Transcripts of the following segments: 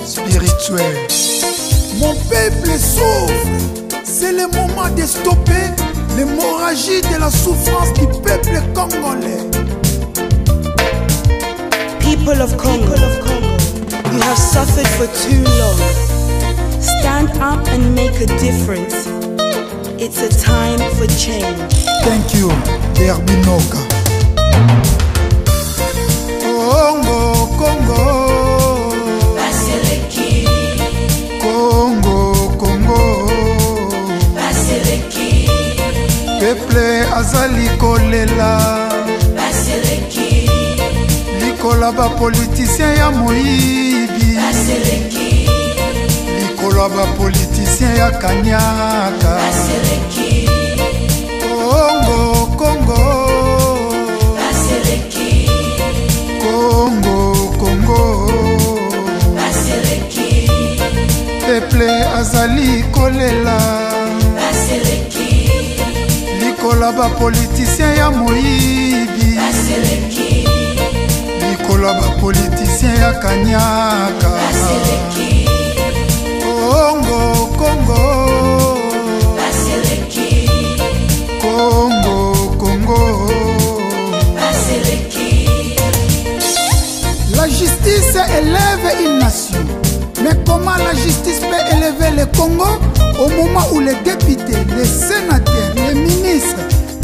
Spirituel. Mon peuple souffre. C'est le moment de stopper l'hémorragie de la souffrance du peuple congolais. People of Congo, you have suffered for too long. Stand up and make a difference. It's a time for change. Thank you, Derbinoka. Congo, Congo. Baseleki. Congo, Congo. Baseleki. Peuple azali kolela. Baseleki. Likola ba politicien ya moyibi. Baseleki. Likolo ya ba politicien ya kanyaka. Baseleki. Congo, Congo. Baseleki. Congo, Congo. Baseleki. Peuple azali kolela. Baseleki. Likolo ya ba politicien ya moyibi. Baseleki. Likolo ya ba politicien ya kanyaka. Baseleki. Congo, Congo. Baseleki. Congo, Congo. Baseleki. La justice élève une nation. Mais comment la justice peut élever le Congo au moment où les députés, les sénateurs, les ministres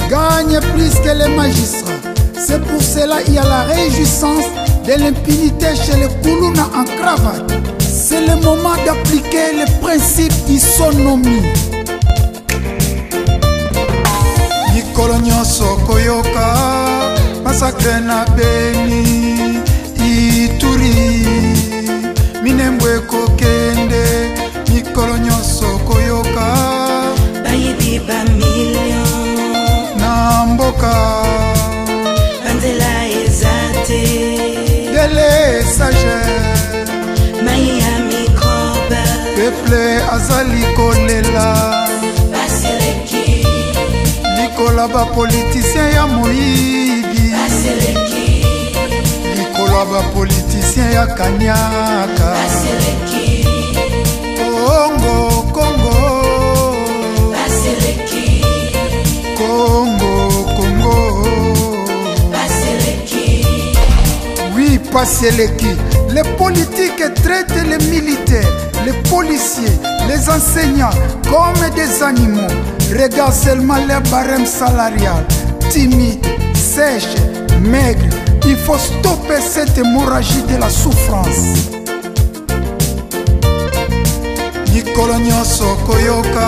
gagnent plus que les magistrats? C'est pour cela qu'il y a la réjouissance de l'impunité chez les Koulouna en cravate. C'est le moment d'appliquer le principe d'isonomie. Mikolo nyonso koyoka massacre na Beni, Ituri, Minembwe ekokende. Mikolo nyonso koyoka bayibi ba million na mboka, banzela eza te, délestage, mai ya microbe, peuple azali kolela. Baseleki. Likolo ya bapoliticien ya moyibi. Baseleki. Likolo ya bapoliticien ya kanyaka. Baseleki. Congo, Congo. Baseleki. Congo, Congo. Baseleki. Oui, Passeleki. Les politiques traitent les militaires, les policiers, les enseignants comme des animaux. Regarde seulement leur barème salarial. Timide, sèche, maigre. Il faut stopper cette hémorragie de la souffrance. Mikolo nyonso koyoka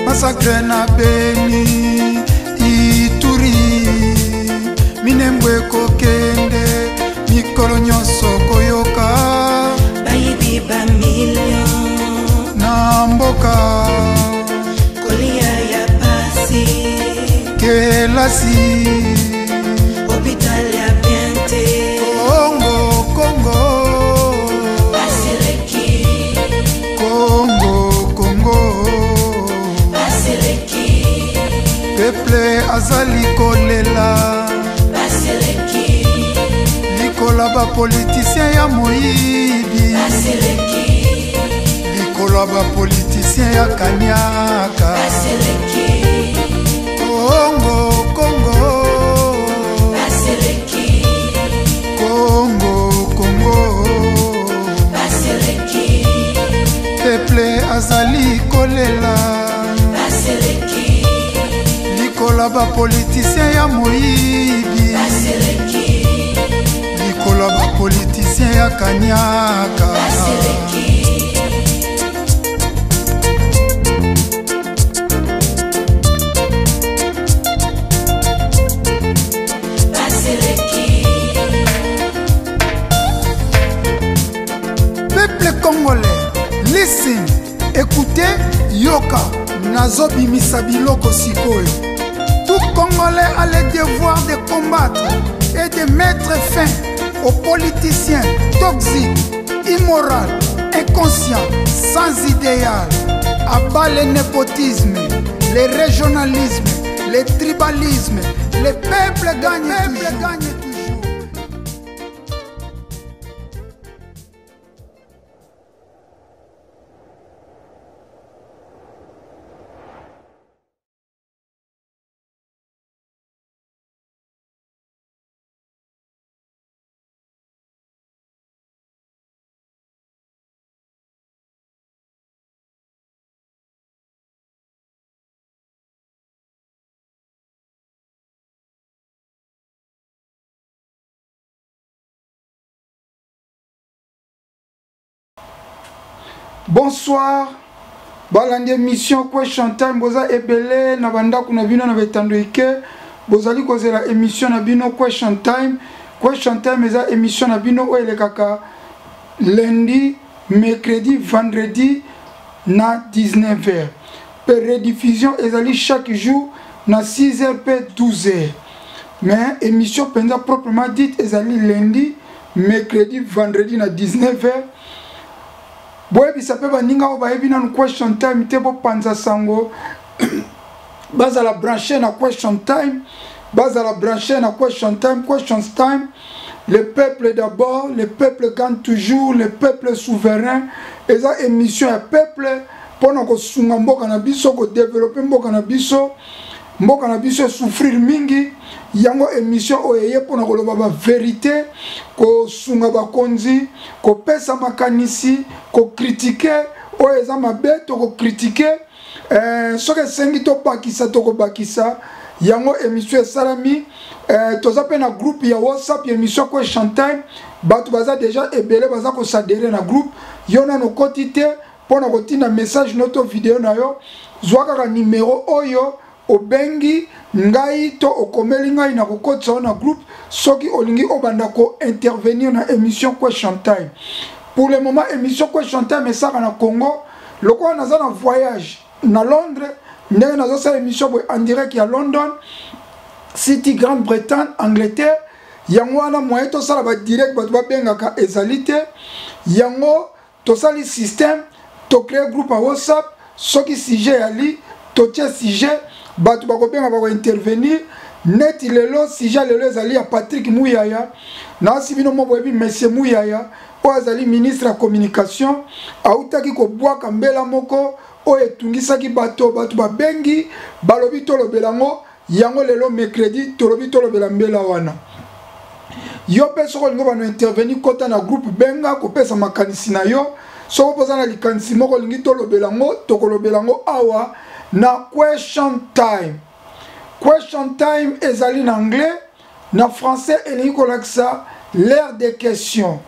massacre na Beni, Ituri, Minembwe ekokende. Mikolo nyonso koyoka bayibi ba million na mboka, kolia ya pasi, kelasi, hôpital ya bien te. Congo, Congo. Baseleki. Congo, Congo. Baseleki. Peuple azali kolela. Baseleki. Likolo ya bapoliticien ya moyibi. Baseleki. Likolo ya bapoliticien ya kanyaka. Baseleki. Congo, Congo. Baseleki. Congo, Congo. Baseleki. Peuple azali kolela. Baseleki. Likolo ya bapoliticien ya moyibi. Baseleki. Likolo ya bapoliticien ya kanyaka. Baseleki. Baseleki. Peuple congolais, listen, écoutez, yoka, nazobimisa biloko sikoyo. Tout Congolais a le devoir de combattre et de mettre fin aux politiciens toxiques, immoraux, inconscients, sans idéal. À bas le népotisme, le régionalisme, le tribalisme. Le peuple gagne, peuple gagne. Bonsoir balandi émission Question Time, boza ebele na bandako na bino na betando ike, bozali kozela émission na bino Question Time. Question Time eza émission na bino oyo elekaka lundi, mercredi, vendredi na 19h. Pe rediffusion ezali chaque jour na 6h pe 12h. Mais émission penza proprement dite ezali lundi, mercredi, vendredi na 19h. Boyebisa mpe baninga oyo bayebi nanu Question Time te, bopanza sango, bazala branche na Question Time, bazala branche na Question Time. Question Time, le peuple d'abord, le peuple gagne toujours, le peuple souverain. Eza émission ya peuple mpona kosunga mboka na biso, kodevelope mboka na biso. Mboka na biso esouffrir mingi, yango émission oyo eye mpona koloba ba vérité, kosunga bakonzi, kopesa makanisi, kokritike oyo eza mabe, tokokritike soki esengi tobakisa, tokobakisa. Yango émission esalami. Toza mpe na groupe ya WhatsApp ya émission Question Time. Bato baza déjà ebele, baza kosadere na groupe. Yo nano okoti te mpo na kotinda message no to video na yo, zwa kaka numero oyo obengi ngai to okomeli ngai na kokotisa yo na groupe soki olingi obanda ko-intervenir na émission Question Time. Pour le moment, émission Question Time esaka na Congo. Lokola naza na voyage na Londres, ndenge nazosala émission boye en direct ya London City, Grande-Bretagne, Angleterre, yango wana moyen tosala ba direct bato babengaka ezali te. Yango tosali système, tocrée groupe ya WhatsApp. Soki sujet yali, totie sujet, bato bakobenga, bakointervenir. Neti lelo, sujet lelo ezali ya Patrick Muyaya. Nasi bino mo boyebi monsieur Muyaya oyo azali ministre ya communication, autaki kobwaka mbela moko oyo etungisaki bato. Bato babengi, balobi tolobela yango. Yango lelo mercredi tolobi tolobela mbela wana. Yo mpe soki olingi bano intervenir, kota na groupe, benga kopesa makanisi na yo. Soki mpoza na likanisi moko olingi tolobela yango, tokolobela yango awa na Question Time. Question Time ezali na anglais, na français elingi kolakisa l'heure des questions,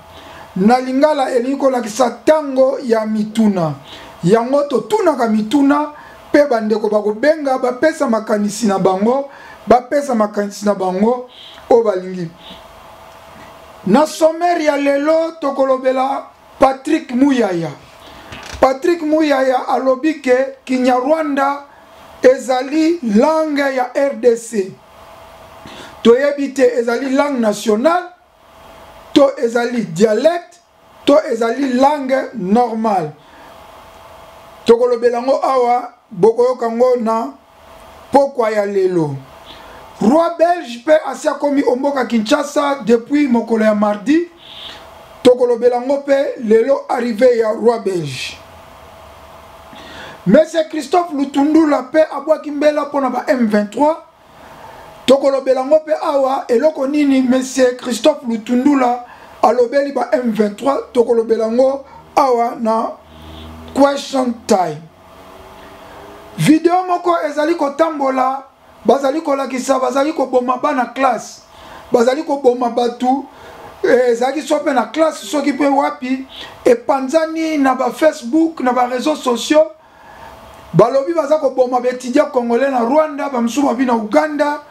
na lingala elingi kolakisa ntango ya mituna. Yango totunaka mituna mpe bandeko bakobenga, bapesa makanisi na bango, bapesa makanisi na bango oyo balingi. Na sommaire ya lelo tokolobela Patrick Muyaya. Patrick Muyaya alobi ke Kinyarwanda ezali langue ya RDC. Toyebi te ezali langue nationale to ezali dialecte to ezali langue normale. Tokolobela yango awa, bokoyoka yango na pokwa ya lelo. Roi belge mpe asi akomi omboka Kinshasa depuis mokolo ya mardi. Tokolobela yango mpe lelo, arrivé ya roi belge. Monsieur Christophe Lutundula mpe abwaki mbela mpona ba M23. Tokolobela yango mpe awa, eloko nini Monsieur Christophe Lutundula alobeli ba M23, tokolobela yango awa na Question Time. Video moko ezali kotambola, bazali kolakisa bazali koboma bana classe, bazali koboma bato. Ezalaki so mpe na classe, soki mpe wapi, epanzani na ba Facebook, na ba réseaux sociaux. Balobi baza koboma baétudiant congolais na Rwanda, bamosusu babi na Uganda,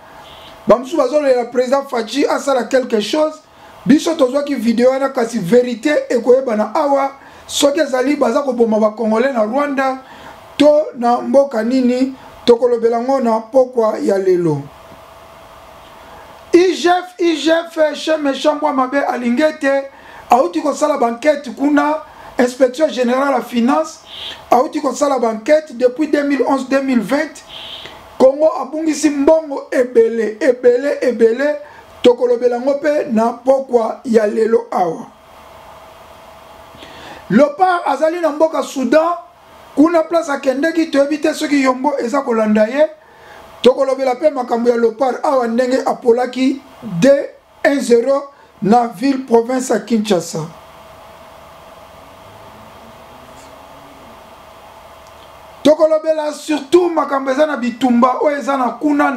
bamosusu bazolela président Fatshi asala quelque chose. Biso tozwaki video wana, kasi vérité ekoyebana awa soki ezali baza koboma bacongolais na Rwanda to na mboka nini. Tokolobela yango na pokwa ya lelo. IGF, IGF chef méchant mbwa mabe alingi ete auti kosala bankete kuna, inspection générale ya finance auti kosala bankete depuis 2011 2020. Congo abungisi mbongo ebele ebele ebele. Tokolobela yango mpe na pokwa ya lelo awa. Lopar azali na mboka Soudan kuna, place akendeki toyebi te soki yombo eza kolanda ye. Tokolobela mpe makambo ya Lopar awa, ndenge apolaki 2-1-0 na ville province ya Kinshasa. Tokolobela surtout makambo eza na bitumba oyo eza na kuna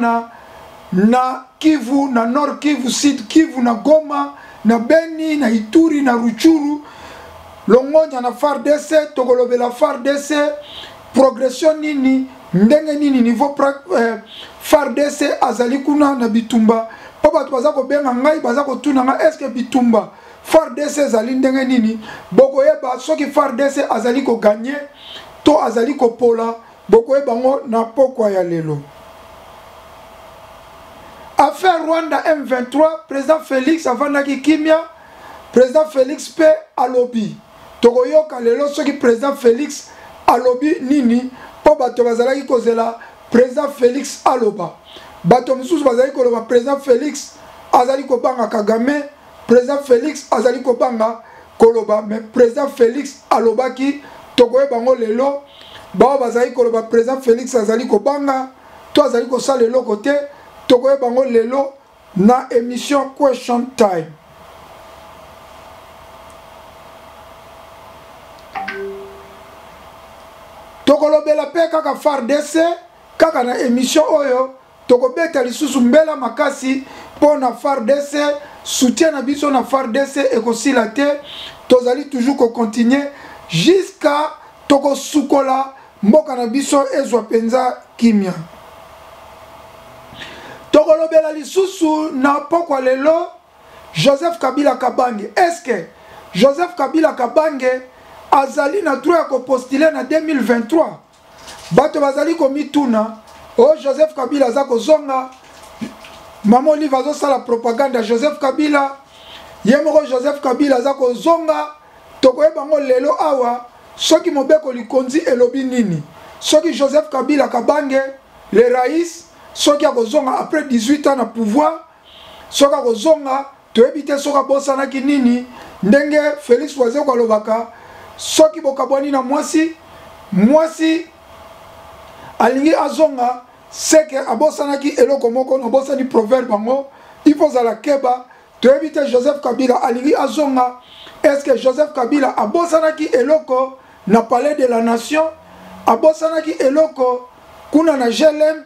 na Kivu, na Nord Kivu, Sud Kivu, na Goma, na Beni, na Ituri, na Rutshuru. Longonya na FARDC, tokolobela FARDC progression nini, ndenge nini niveau eh, FARDC azali kuna na bitumba, mpo bato baza kobenga ngai, baza kotuna ngai est-ce que bitumba FARDC ezali ndenge nini? Bokoyeba soki FARDC azali koganye to azali kopola, bokoyeba yango na pokwa ya lelo. Affaire Rwanda M23, président Félix avandaki kimia, président Félix mpe alobi. Tokoyoka lelo soki président Félix alobi nini, mpo bato bazalaki kozela président Félix aloba. Bato mosusu bazali koloba président Félix azali kobanga Kagame, président Félix azali kobanga koloba, mais président Félix alobaki, tokoyeba yango lelo. Bao bazali koloba président Félix azali kobanga to azali kosala eloko te, tokoyeba yango lelo na émission Question Time. Tokolobela mpe kaka FARDC kaka na émission oyo, tokobeta lisusu mbela makasi mpo na FARDC. Soutien na biso na FARDC ekosila te, tozali toujours kocontinue jusqu'à tokosukola mboka na biso ezwa mpenza kimia. Tokolobela lisusu na pokwa lelo Joseph Kabila Kabange. Est-ce que Joseph Kabila Kabange azali na droit ya kopostule na 2023? Bato bazali komituna, oh Joseph Kabila aza kozonga, Mama Olive azosala propagande ya Joseph Kabila, ye moko Joseph Kabila aza kozonga. Tokoyeba yango lelo awa soki mobeko likonzi elobi nini, soki Joseph Kabila Kabange le rais soki akozonga après 18 ans na pouvoir, soki akozonga toyebi te soki abosanaki nini. Ndenge Félix Wazekwa alobaka, soki bokabwani na mwasi, mwasi alingi azonga seke abosanaki eloko moko. Nabosani proverbe yango, il faut ozala keba. Toyebi te Joseph Kabila alingi azonga, est-ce que Joseph Kabila abosanaki eloko na Palais de la Nation, abosanaki eloko kuna na GLM?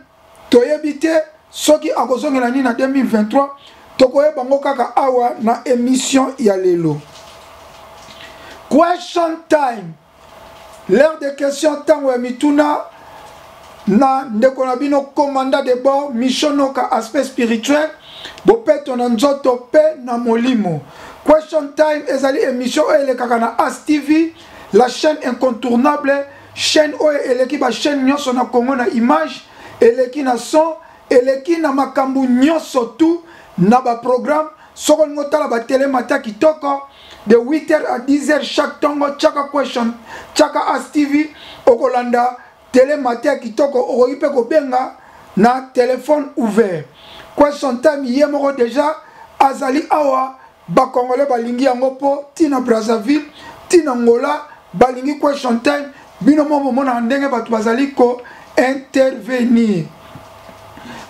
Toyebi te soki akozongela nini na 2023, tokoyeba yango kaka awa na émission ya lelo. Question Time, l'heure de question, ntango ya mituna na ndeko na bino commandant de bord Michon Noka, aspect spirituel, bopeto na nzoto pe na molimo. Question Time ezali émission oyo elekaka na As TV, la chaîne incontournable, chaîne oyo eleki ba chaîne nyonso na Congo na image, eleki na son, eleki na makambo nyonso tout na ba programme. Soko olingi otala ba télé mata kitoko de 8h à 10h chaque tongo, tchaka question, tchaka As TV, okolanda télé mata kitoko, okoki pe kobenga na téléphone ouvert. Question Time ye moko déjà azali awa, ba Congolais balingi yango po tina Brazzaville, tina Angola balingi Question Time. Bino mo bomona ndenge bato bazali ko intervenir.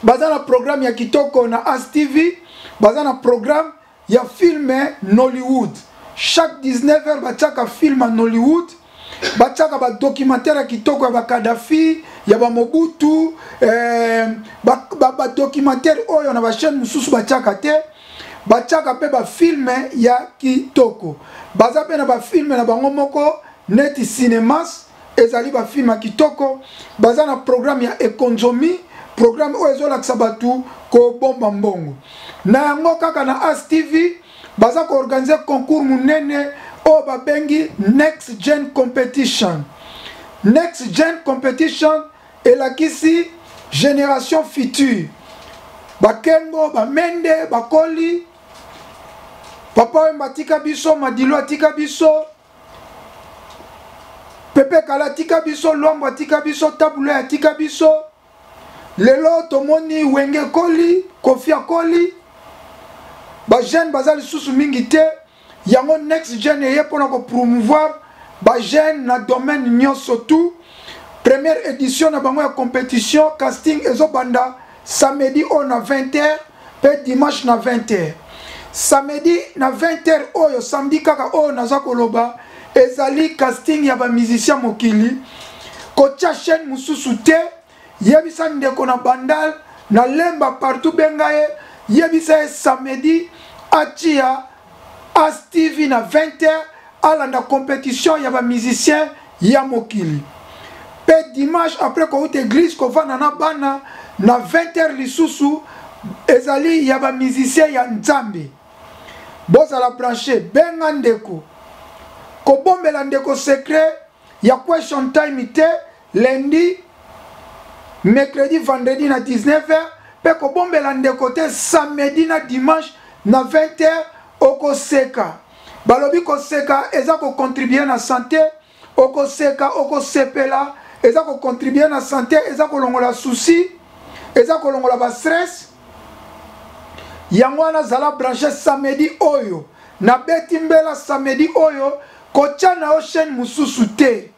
Baza na programme ya kitoko na As TV, baza na programme ya film Nollywood. Chaque 19h batiaka film ya Nollywood, batiaka ba documentaire ya kitoko ya ba Kadhafi, ya ba Mobutu, ba documentaire oyo na ba chaîne mosusu batiaka te. Batiaka pe ba film ya kitoko. Baza pe na ba film na bango moko neti cinémas, ezali ba film ya kitoko. Baza na programme ya ekonzomi, programme oyo ezolakisa bato kobomba mbongo. Na yango kaka na As TV baza koorganize concours monene oyo babengi Next Gen Competition. Next Gen Competition elakisi génération future, bakengo, bamende, bakoli, papa oyo atika biso, Madilo atika biso, Pepe Kala atika biso, Luambo atika biso, Tabu Ley atika biso. Lelo tomoni Wenge koli, Kofi akoli, ba jeune baza lisusu mingi te. Yango Next Gen eye mpona ko promouvoir ba jeune na domaine nyonso tout. Première édition na bango ya compétition casting ezobanda samedi oyo na 20h pe dimanche na 20h. Samedi na 20h oyo, samedi kaka oyo naza koloba, ezali casting ya ba musicien mokili. Kotia chaîne mosusu te, yebisa ndeko na Bandal, na Lemba, partout benga ye, yebisa ye samedi atia As TV na 20h. alanda competition ya ba musiciens ya mokili. Pe dimanche après kowuta eglise kovanda na bana na 20 heures lisusu ezali ya ba musiciens ya Nzambe. Bozala branche, benga ndeko. Kobombela ndeko secret ya question time te lundi, mercredi, vendredi na 19h pe kobombela ndeko te samedi na dimanche na 20h okoseka. Balobi koseka eza ko contribuer na sante, okoseka okosepela eza ko contribuer na sante, eza kolongola souci, eza kolongola ba stress. Yango wana zala branche samedi oyo. Nabeti mbela samedi oyo kotia na yo chaîne mosusu te.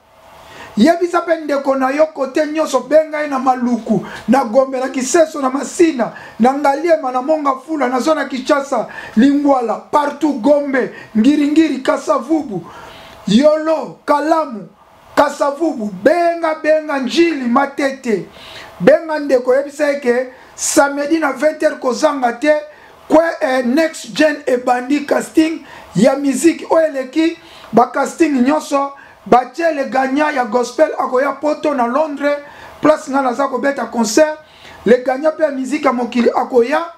Yebisa pe ndeko na yo kote nyonso, benga ye na Maluku, na Gombe, na Kiseso, na Masina, na Ngaliema, na Mongafula, na zone ya Kinshasa, Lingwala, partout, Gombe, Ngiringiri, Kasavubu, Yolo, Kalamu, Kasavubu, benga benga Njili, Matete. Benga ndeko, yebisa ye ke samedi na 20h kozanga te kwe eh, next gen ebandi casting ya musique oyo eleki ba casting nyonso. Batie le gagnant ya gospel akoya poto na Londres, place nga naza kobeta concert. Le gagnant pe ya musique ya mokili akoya,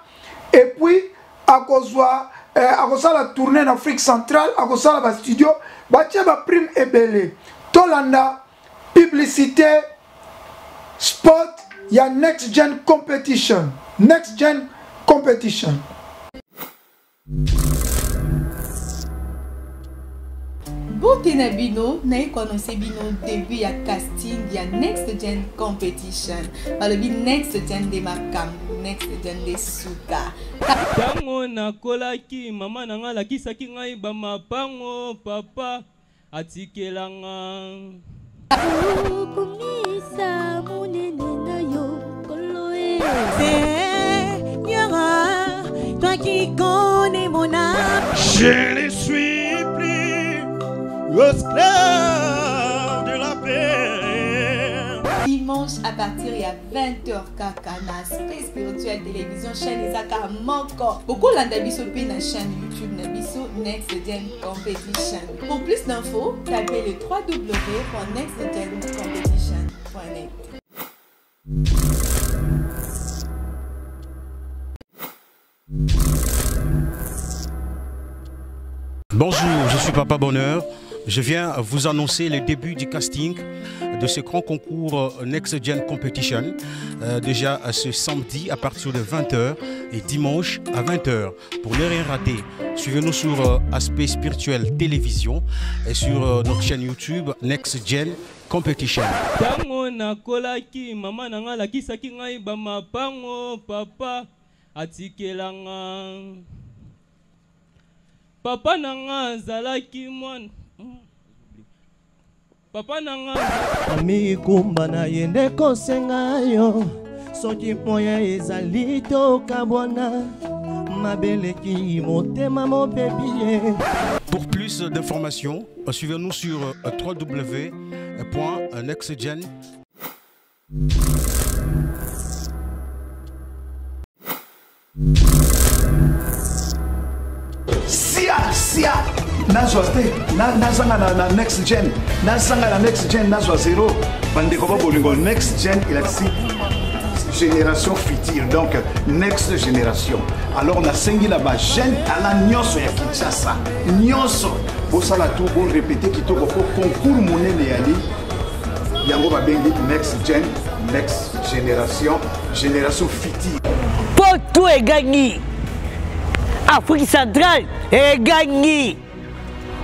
et puis akozwa eh, akosala tournée na Afrique centrale, akosala ba studio, batie ba prime ebele. Tolanda publicité spot ya next gen competition. Next gen competition. Mbote na bino, naye ko annoncer bino début ya casting ya Next Gen Competition. Balobi Next Gen nde makambo, Next Gen nde suka. Tango nakolaki, mama na nga alakisaki ngai ba mapango, papa atikela nga. Okumisa monene na yo, Nkolo e. Seigneur, toi qui connais mon âme. Je ne suis plus esclave de la paix. Dimanche à partir ya 20h kaka na Aspect Spirituel Télévision, chaîne ezaka moko. Bokolanda biso pe na chaîne YouTube na biso Next Gen Competition. Pour plus d'infos, tapez le www.nextgencompetition.net. Bonjour, je suis Papa Bonheur. Je viens vous annoncer le début du casting de ce grand concours Next Gen Competition. Déjà ce samedi à partir de 20h et dimanche à 20h. Pour ne rien rater, suivez-nous sur Aspect Spirituel Télévision et sur notre chaîne YouTube Next Gen Competition. Tango nakolaki, mama na nga alakisaki ngai ba mapango, papa atikela nga. Papa na nga azalaki mwana. Papa na nga. Mikumba na ye nde kosenga yo, soki moyen ezali tokabwana, mabeleki motema mobebi ye. Pour plus d'informations, suivez-nous sur w w w point nextgen. Sia, sia, nazwa te, nazanga na next gen, nazanga na next gen, nazwa zéro. Bandeko ba bolingo, next gen elakisi génération future, donc next génération. Alors nasengi na ba jeune talent nyonso ya Kinshasa, nyonso bosala tout, bo répéter kitoko po concours monene yali yango babengi next gen, next génération, génération future. Poto egangi, Afrique centrale egangi,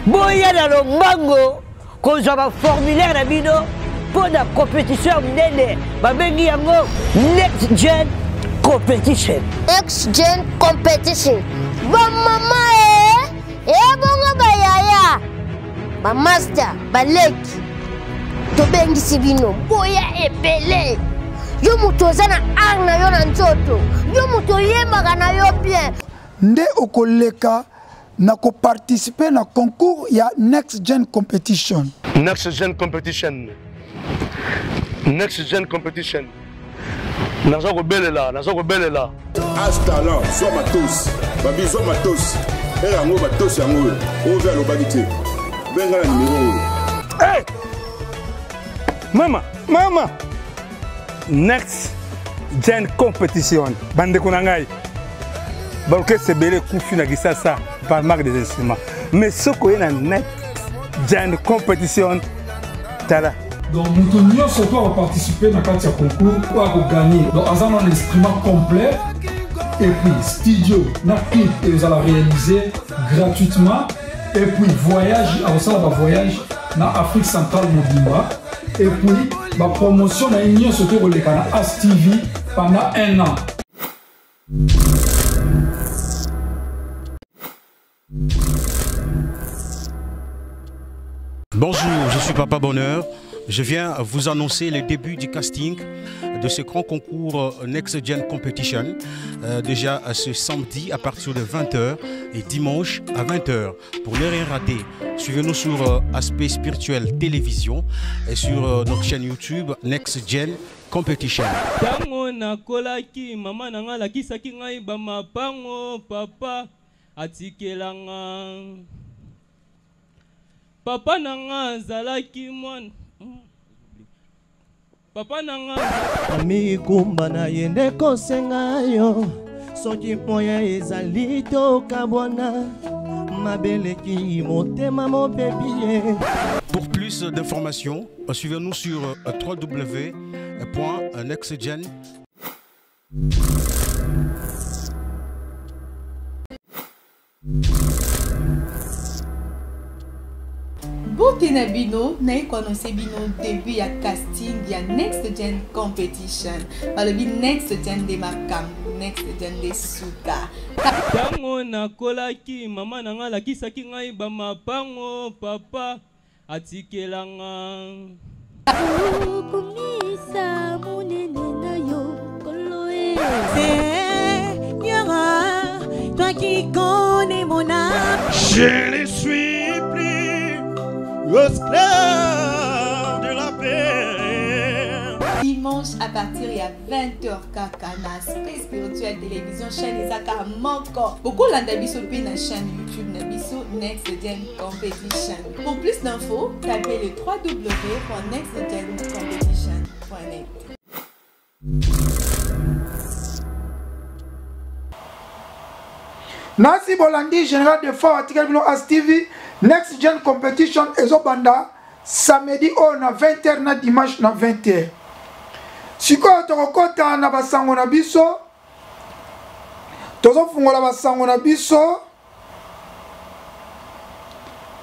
boya na lombango kozwa ba formulaire na bino mpo na compétition ya monene babengi yango Next Gen Competition. Next Gen Competition. Ba mama e, e bongo ba yaya, ba master, ba leki, tobengisi bino boya ebele. Yo moto oza na art na yo na nzoto, yo moto oyembaka na yo bien. Nde okoleka na koparticiper na concours ya Next Gen Competition. Next Gen Competition. Next Gen Competition. Naza kobelela, naza kobelela. As talent, soit matos. Babi soit matos. Ere yango matos yango oyo. Oyo alobaki te. Benga na numéro oyo. Hey! Mama, mama. Next Gen Competition. Bandeko na ngai. Ba orchestre ebele ekufi na Kisasa par manque des instruments. Mais soki oye na Next Gen Competition, tala. Donc moto nyonso to akoparticipe na kati ya concours oyo akoganye, donc aza na instrument complet et puis studio na clip ezala réalisé gratuitement et puis voyage, akosala bavoyage na Afrique centrale mobimba et puis bapromotion na ye nyonso to ekoleka na As TV pendant un an. Bonjour, je suis Papa Bonheur. Je viens vous annoncer le début du casting de ce grand concours Next Gen Competition. Déjà ce samedi à partir de 20h et dimanche à 20h. Pour ne rien rater, suivez-nous sur Aspect Spirituel Télévision et sur notre chaîne YouTube Next Gen Competition. Tango nakolaki, mama na nga alakisaki ngai bamapango, papa atikelanga. Papa na nga azalaki mwana. Papa na nga. Mikumba na ye nde kosenga yo soki moyen ezali tokabwana mabeleki motema mobebi ye. Pour plus d'informations, suivez-nous sur www.nextgen. Mbote na bino, naye koannonce bino début ya casting ya Next Gen Competition. Balobi Next Gen nde makambo, Next Gen nde suka. Tango nakolaki, mama na nga alakisaki ngai bamapango, papa atikelanga. Okumisa monene na yo, Nkolo e. Seigneur, toi qui connais mon âme. Je ne suis plus esclave de la paix. Dimanche à partir ya 20h kaka na Aspect Spirituel Télévision, chaîne ezaka moko. Bokolanda biso pe na chaîne YouTube na biso Next Gen Competition. Pour plus d'infos, tapez le www.nextgencompetition.net. Nasi bolandi général de fort atikali bino As TV. Next Gen Competition ezobanda samedi oyo na 20h na dimanche na 20h. Sikoyo tokokota na basango na biso, tozofungola basango na biso,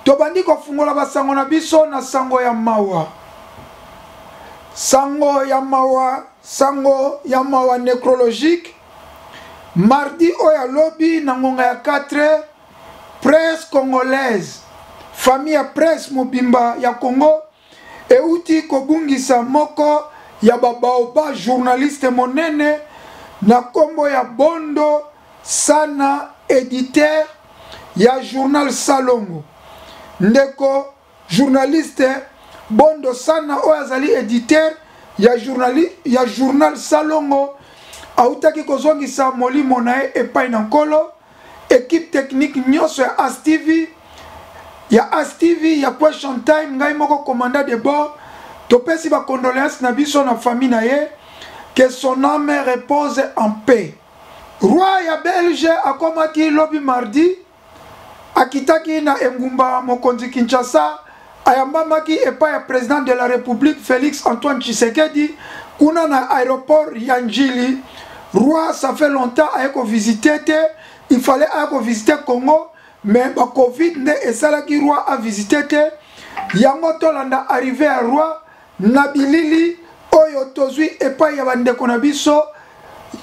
tobandi kofungola basango na biso na sango ya mawa, sango ya mawa, sango ya mawa necrologique. Mardi oyo alobi na ngonga ya 4, presse congolaise, famille ya presse mobimba ya Congo euti kobungisa moko ya babaoba journaliste monene na kombo ya Bondo Sana, editeur ya journal Salongo. Ndeko journaliste Bondo Sana oyo azali editeur ya ya journal Salongo autaki kozongisa molimo na ye epai na Nkolo. Equipe technique nyonso ya As TV, ya As TV ya Question Time, ngai moko commandant de bord, topesi ba condoléances na biso na famille na ye, que son âme repose en paix. Roi ya Belge akomaki lobi mardi, akitaki na engumba mokonzi Kinshasa, ayambamaki epai ya président de la République Félix Antoine Tshisekedi kuna na aéroport ya Ndjili. Roi, ça fait longtemps aye ko visiter te, il fallait aye ko visiter Congo, mais ba Covid nde esalaki roi a visiter te. Yango tolanda arrivée ya roi na bilili oyo tozwi epai ya bandeko na biso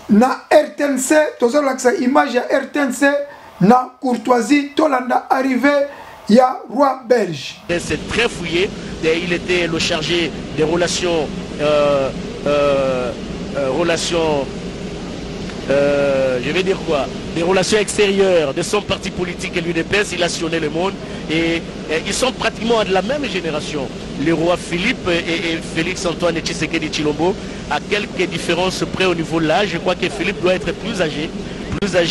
na RTNC. Tozolakisa image ya RTNC na courtoisie. Tolanda arrivée ya roi belge. C'est très fouillé. Et il était le chargé des relations, je vais dire quoi, des relations extérieures de son parti politique et l'UDPS. Il a sillonné le monde et ils sont pratiquement de la même génération. Le roi Philippe et Félix Antoine Tshisekedi Tshilombo, à quelques différences près au niveau de l'âge. Je crois que Philippe doit être plus âgé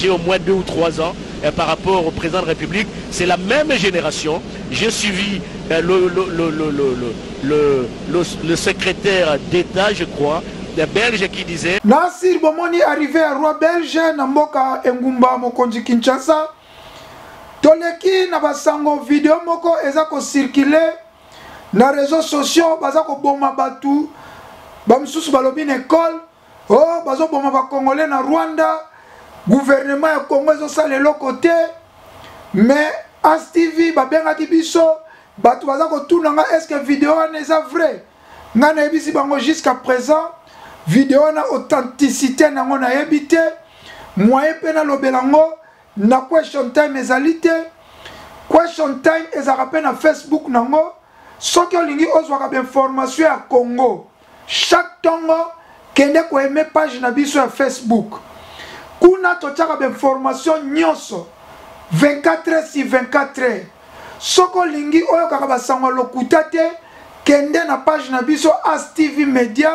au moins 2 ou 3 ans par rapport au président de la République. C'est la même génération. J'ai suivi euh, le, le, le, le, secrétaire d'État, je crois, belge qui disait Nasir bomoni arrivé à roi belge na mboka engumba mokonzi Kinshasa toleki na basango video moko eza ko circuler na réseaux sociaux baza koboma bato bamosusu balobi na ekole oh bazoboma bacongolais na rwanda gouvernement ya congo ezosala eloko te mais astv babengaki biso bato baza kotuna nga est ce que video wana eza vrai ngai nayebisi bango jusqu'à présent video wana authenticité na yango nayebi te moyen mpe nalobela yango na question time ezali te question time ezalaka mpe na facebook na yango soki olingi ozwaka bainformation ya congo chaque ntongo kende koaime page na biso ya facebook kuna totyaka bainformation nyonso 24 heures sur 24 heures soki olingi oyokaka basango ya lokuta te kende na page na biso as tv media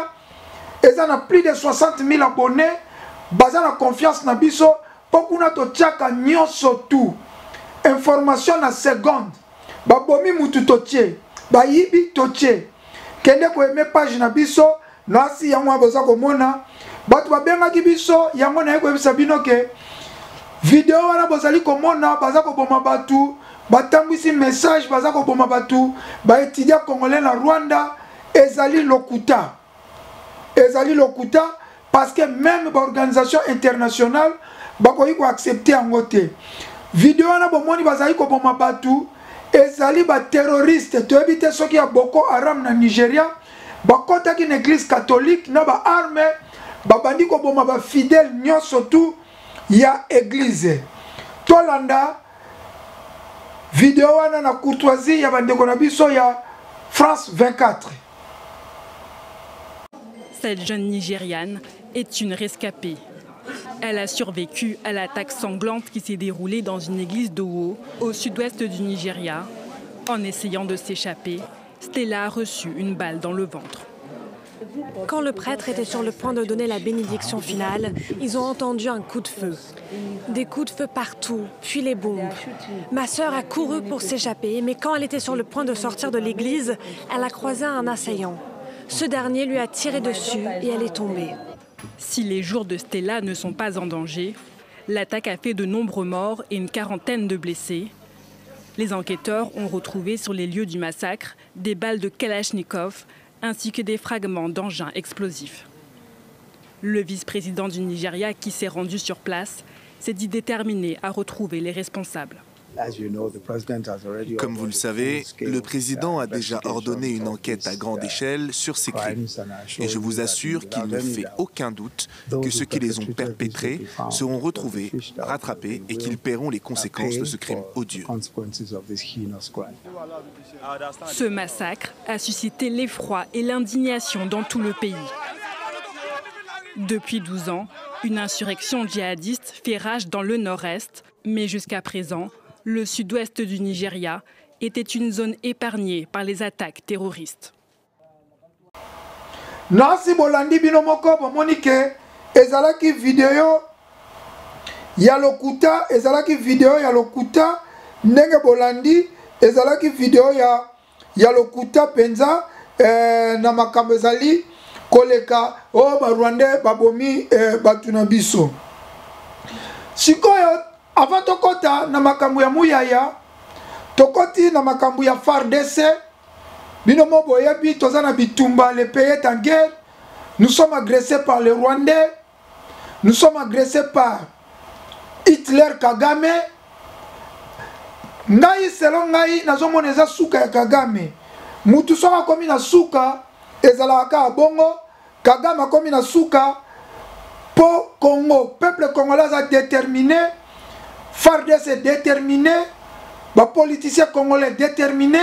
eza na plus de 60 000 abonnés baza na confiance na biso mpo kuna totyaka nyonso tout information na seconde babomi mutu totie bayibi totie kende koyeme page na biso nasi yango wana boza komona bato babengaki biso yango naye koyebisa bino ke video wana bozali komona baza koboma bato batambwisi message baza koboma bato baetudia congolais na rwanda ezali lokuta ezali lokuta parce que meme baorganisation internationale bakoki koaccepte yango te video wana bomoni bazali koboma bato ezali baterroriste toyebi te soki ya boko haram na nigeria bakɔtaki na eglise catholique na baarme babandi koboma bafidèle nyonso tu ya eglise tolanda video wana na courtoisie ya bandeko na biso ya france 24 Cette jeune Nigériane est une rescapée. Elle a survécu à l'attaque sanglante qui s'est déroulée dans une église d'Owo, au sud-ouest du Nigeria. En essayant de s'échapper, Stella a reçu une balle dans le ventre. Quand le prêtre était sur le point de donner la bénédiction finale, ils ont entendu un coup de feu. Des coups de feu partout, puis les bombes. Ma sœur a couru pour s'échapper, mais quand elle était sur le point de sortir de l'église, elle a croisé un assaillant. Ce dernier lui a tiré dessus et elle est tombée. Si les jours de Stella ne sont pas en danger, l'attaque a fait de nombreux morts et une quarantaine de blessés. Les enquêteurs ont retrouvé sur les lieux du massacre des balles de Kalachnikov ainsi que des fragments d'engins explosifs. Le vice-président du Nigeria qui s'est rendu sur place s'est dit déterminé à retrouver les responsables. Comme vous le savez, le président a déjà ordonné une enquête à grande échelle sur ces crimes. Et je vous assure qu'il ne fait aucun doute que ceux qui les ont perpétrés seront retrouvés, rattrapés et qu'ils paieront les conséquences de ce crime odieux. Ce massacre a suscité l'effroi et l'indignation dans tout le pays. Depuis 12 ans, une insurrection djihadiste fait rage dans le nord-est, mais jusqu'à présent, le sud-ouest du Nigeria était une zone épargnée par les attaques terroristes. Nasi bolandi bino moko bomoni ke ezalaki video ya lokuta ezalaki video ya lokuta ndenge bolandi ezalaki video ya ya lokuta mpenza eh, na makambo ezali koleka oyo oh, barwandais babomi eh, bato na biso sikoyo avant tokɔta na makambo ya muyaya tokɔti na makambo ya fardc bino mo boyebi toza na bitumba le pays est en guerre nous sommes agressés par les rwandais nous sommes agressés par hitler kagame ngai selon ngai nazomona eza suka ya kagame mutu soki akomi na suka ezalaka kaka bongo kagame akomi na suka mpo congo peuple congolais aza déterminé fardc déterminé bapoliticien congolais déterminé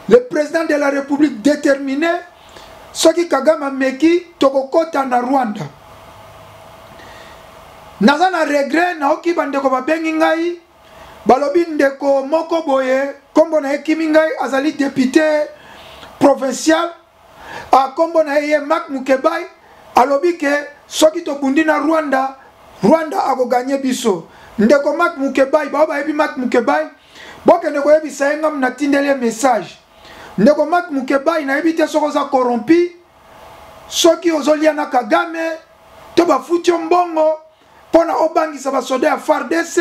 le président de la république déterminé soki kagame ameki tokokota na rwanda naza na regret naoki bandeko babengi ngai balobi ndeko moko boye nkombo na ye kimi ngai azali depute provincial nkombo na ye ye mak mukebai alobi ke soki tobundi na rwanda rwanda akoganye biso ndeko mak mukebai bao bayebi mak mukebai Bokende koyebisa ye ngamu natindeli ye message. Ndeko Mark Mukebayi, nayebi te soki oza corrompu, soki ozolia na Kagame to bafuti yo mbongo mpo na obangisa basoda ya FARDC.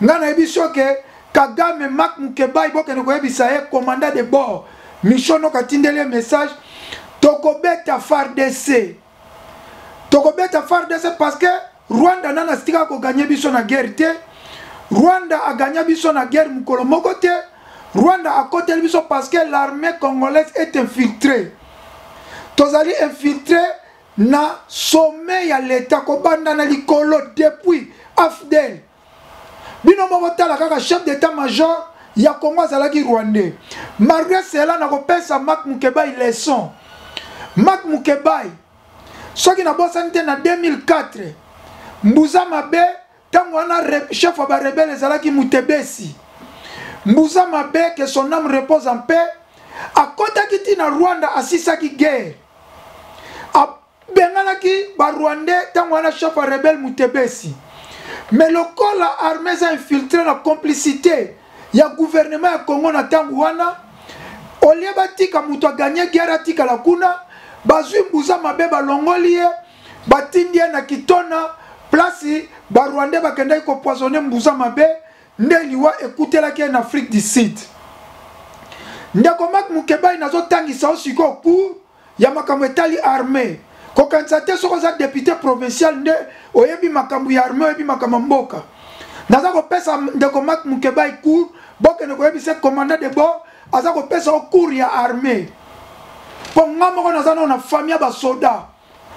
Ngai nayebi soki Kagame, Mark Mukebayi, bokende koyebisa ye commandant de bord Michon Noka atindeli ye message, tokobeta FARDC, tokobeta FARDC parce que Rwanda nana atikaka koganye biso na guerre te. Rwanda aganya biso na guerre mokolo moko te. Rwanda akoteli biso parce que l'armée congolaise est infiltrée. Tozali infiltré na sommet ya l'État, kobanda na likolo depuis AFDL. Bino moko tala kaka chef d'état-major ya Congo azalaki rwandais. Malgré cela, nakopesa Mark Mukebayi leçon. Mark Mukebayi, soki nabosani te na 2004, Mbuza Mabe, ntango wana chef ya barebele ezalaki Mutebesi. Mbuza Mabe, que son âme repose en paix, akotaki ti na Rwanda, asisaki guerre. Abenganaki ba Rwandais ntango wana chef ya rebelle Mutebesi. Mais lokola armée eza infiltrée na complicité ya gouvernement ya Congo na ntango wana, olie batika moto aganye guerre atikala kuna, bazwi Mbuza Mabe balongoli ye, batindi ye na Kitona, place ba Rwandais bakendaki kopoisonner Mbuza Mabe, nde liwa ekutelaki ye na Afrique du Sud. Ndeko Mark Mukebayi, nazotangisa yo sikoyo cours ya makambo etali armée. Kokanisa te soki oza député provincial nde oyebi makambo ya armée, oyebi makambo ya mboka. Naza kopesa ndeko Mark Mukebayi cours, bokende koyebisa commandant de bord aza kopesa yo cours ya armée. Mpo nga moko naza nao na famille ya basoda,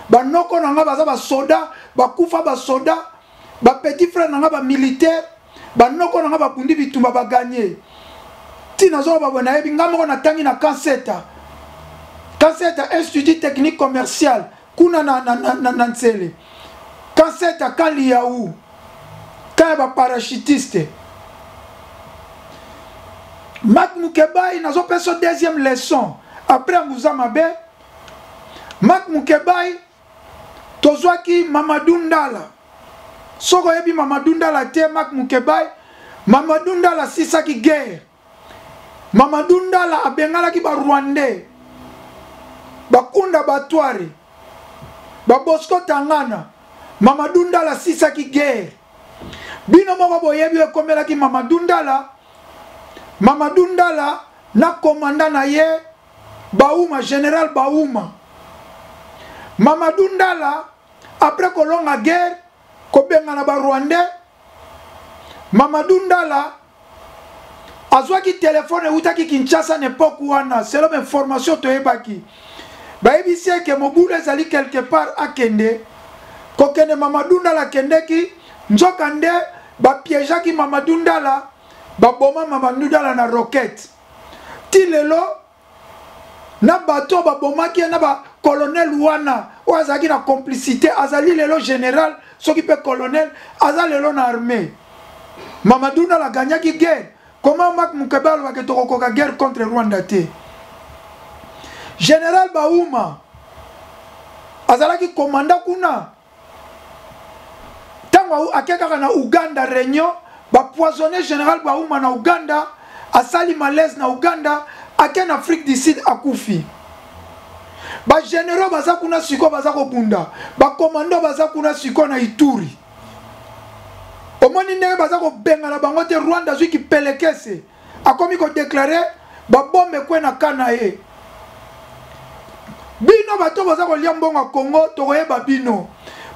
banoko na nga baza basoda, bakufa basoda, ba petit frère na nga ba militaire, banoko na nga babundi bitumba baganye. Ti nazoloba boye nayebi nga moko natangi na Kanseta, Kanseta Institut Technique Commercial kuna na Nsele, Kanseta Kaliyaou, ka ya baparachutiste. Mark Mukebayi, nazopesa deuxième leçon après Mbuza Mabe. Mark Mukebayi, tozwaki Mamadou Ndala. Soki oyebi Mamadou Ndala te, Mark Mukebayi, Mamadou Ndala asisaki guerre. Mamadou Ndala abenganaki ba Rwandais, bakunda Batware, ba Bosco Tangana. Mamadou Ndala asisaki guerre. Bino moko boyebi oyo ekomelaki Mamadou Ndala. Mamadou Ndala na commandant na ye Bauma, général Bauma. Mamadou Ndala après kolonga guerre, kobengana ba Rwandais, Mamadou Ndala azwaki telefone eutaki Kinshasa na epoque wana, selon information toyebaki, bayebisi eke mobulu ezali quelque part, akende kokende. Mamadou Ndala akendeki, nzoka nde bapiégeaki Mamadou Ndala, baboma Mamadou Ndala na roquette. Ti lelo na bato babomaki ye na ba colonel wana oyo azalaki na complicité, azali lelo général soki mpe colonel, aza lelo na armée. Mamadou Ndala agagnaki guerre. Comment Mark Mukebayi alobaki tokokoka guerre contre Rwanda te? Général Bauma azalaki commandant kuna, ntango ake kaka na Uganda réunion, bapoisonne général Bauma na Uganda, asali malaise na Uganda, ake na Afrique du Sud, akufi. Bagénéraux baza kuna sikoyo baza kobunda, bakomando baza kuna sikoyo na Ituri. Omoni ndenge baza kobengana bango te. Rwanda azwi kipelekese, akomi kodeklare babombe kwe na ka na ye. Bino bato boza kolia mbongo ya Congo, tokoyeba bino.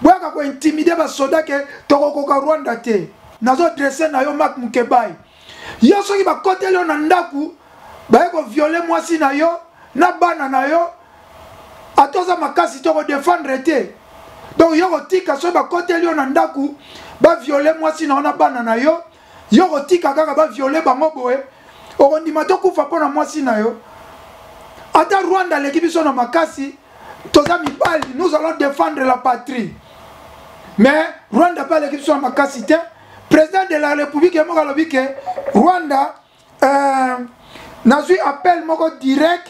Boyaka kointimide basoda ke tokokoka Rwanda te. Nazodresse na yo Mark Mukebayi, yo soki bakoteli yo na ndako, baye koviole mwasi na yo na bana na yo, ata oza makasi to kodefendre te. Donc yo kotika soki bakoteli yo na ndako baviole mwasi na yo na bana na yo, yo kotika kaka baviole bango boye? Okondima tokufa mpo na mwasi na yo? Ata Rwanda aleki biso na makasi, toza mibali, nous allons défendre la patrie. Mais Rwanda mpe aleki biso na makasi te. Président de la République ye moko alobi ke Rwanda nazwi appel moko direct.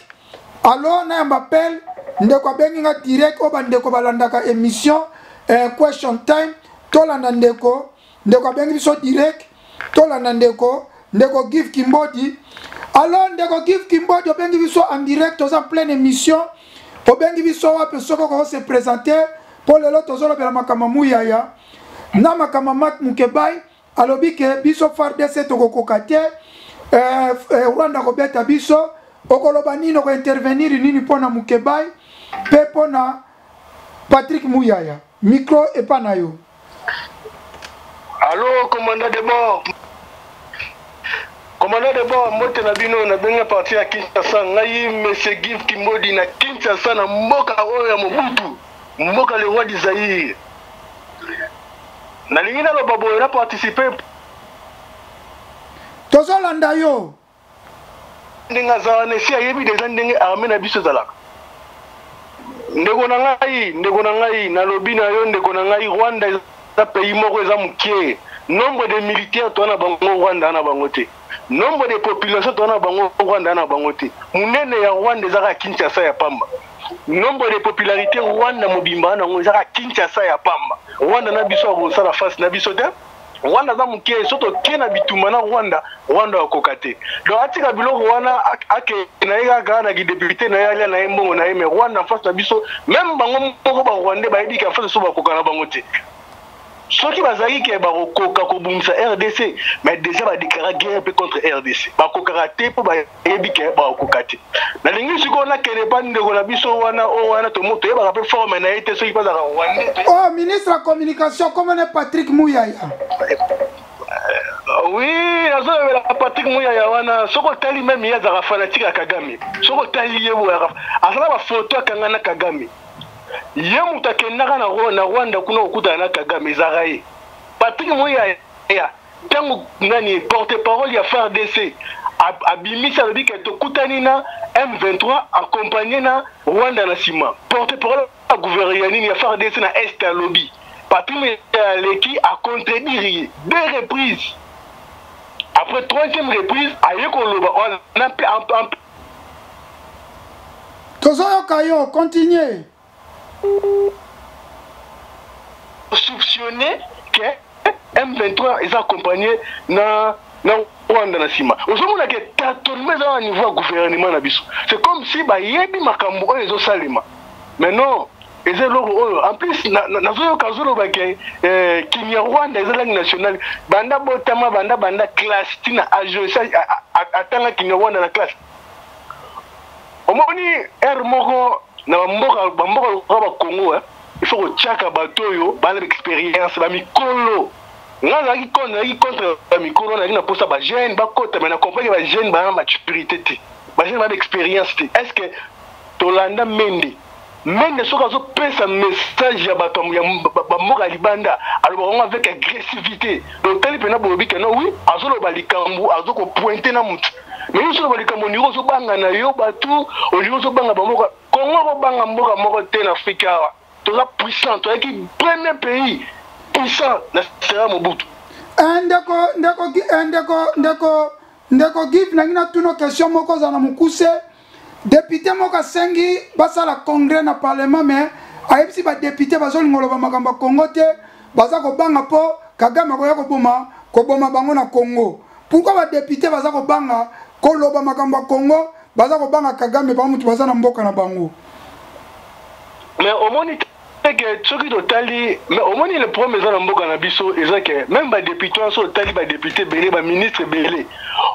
Alors nayamba appel, ndeko abengi nga direct. Oyo bandeko balandaka émission question time, tolanda ndeko. Ndeko abengi biso direct, tolanda ndeko. Ndeko Give Kimbodi. Alors ndeko Give Kimbodi obengi biso en direct, toza en pleine émission. Obengi biso wapi soki okoki se présenter mpo lelo tozolobela makambo Muyaya na makambo Mark Mukebayi alobi ke biso FARDC tokokoka te eh, eh, Rwanda kobeta biso. Okoloba nini, okointervenir nini mpo na Mukebayi mpe mpo na Patrick Muyaya? Micro epa na yo. Allo, commandant de bord. Commandant de bord, mbote na bino, na bengi parti ya Kinshasa, ngai Monsieur Give Kimbodi na Kinshasa na mboka oyo ya Mobutu, mboka le roi du Zaïre. Nalingi naloba boye na participer. Tozolanda yo. Ndenge aza wana esi ayebi deja ndenge armée na biso ezalaka. Ndeko na ngai, ndeko na ngai, nalobi na yo ndeko na ngai, Rwanda eza pays moko eza mokie. Nombre de militaires toza na bango Rwanda na bango te. Nombre de population toza na bango Rwanda na bango te. Munene ya Rwanda eza kaka Kinshasa ya pamba. Nombre de popularité Rwanda mobimba na yango eza kaka Kinshasa ya pamba. Rwanda na biso akosala face na biso te. Rwanda aza moke, soki toke na bitumba na Rwanda, Rwanda akoka te. Donc atika biloko wana, ake na ye kaka na kidepute na ye, alia na ye mbongo na ye, mais Rwanda en face na biso, meme bango moko ba Rwandais bayebi ke en face biso bakoka na bango te. Soki bazalaki ke bakokoka kobundisa RDC, mais déjà ba déclara guerre pe contre RDC. Bakokaka te po bayebi ke bakokoka te. Nalingi sikoyo nakende pa ndeko na biso wana oyo wana tomo toyebaka pe forme na ye te soki bazalaka rwandais te. Oh, ministre ya communication kombo ne Patrick Muyaya. Oui, nazolobela Patrick Muyaya wana, soki otali meme ye azalaka fanatique ya Kagame. Soki otali ye boye azala ba photo akanga na Kagame. Ye moto akendaka na Rwanda kuna kokutana na Kagame ezalaka ye. Patrick Muyaya ntango nani porte parole ya FARDC abimisi alobi ke tokutani na M23 accompagné na Rwanda na nsima. Porte parole ya gouvernement ya nini ya FARDC na Est alobi Patrick Muyaya aleki a contredire ye deux reprises. Après troisième reprise aye koloba on a en, en, tozoyoka yo continue. Soupçonner que M23 eza accompagné na na Rwanda na nsima. Ozomona ke tâtonnement eza na niveau ya gouvernement na biso. C'est comme si bayebi makambo oyo ezosalema. Mais non, eza eloko oyo en plus nazoyoka azoloba ke eh, Kinyarwanda eza langue nationale. Banda botama banda banda classe tina age atanga Kinyarwanda na classe. Omoni heure moko na bamboka bamboka lokola ba Congo eh, il faut kotiaka bato oyo bana ba experience ba mikolo. Nga nazalaki contre, nazalaki contre ba mikolo, nazalaki na posa ba jeunes bakota, mais na comprendre que ba jeunes bana maturité te, ba jeunes bana experience te. Est-ce que tolanda Mende? Mende soki azopesa message ya bato ya bamboka ya libanda alobaka yango avec agressivité. Donc tali mpena bolobi ke non, oui, azoloba likambo azokopointe na motu, mais yo ozoloba likambo ondiri ozobanga na yo bato, ondiri ozobanga bamboka. Congo akobanga mboka moko te na Afrika awa. Toza puissant, toyaki premier pays puissant na sera Mobutu. Eh, ndeko ndeko eh, ndeko ndeko ndeko Give, nangi natuna question moko ozala na mokuse. Député moko asengi basala congrès na parlement, mais ayebisi ba député bazolinga oloba makambo ya Congo te, baza kobanga mpo Kagame akoya koboma koboma bango na Congo. Pourquoi ba député baza kobanga koloba makambo ya Congo? Baza kobanga Kagame, bango moto baza na mboka na bango. Mais omoni te ke soki totali, mais omoni le problème eza na mboka na biso eza ke même ba député wana, soki otali ba député ebele, ba ministre ebele,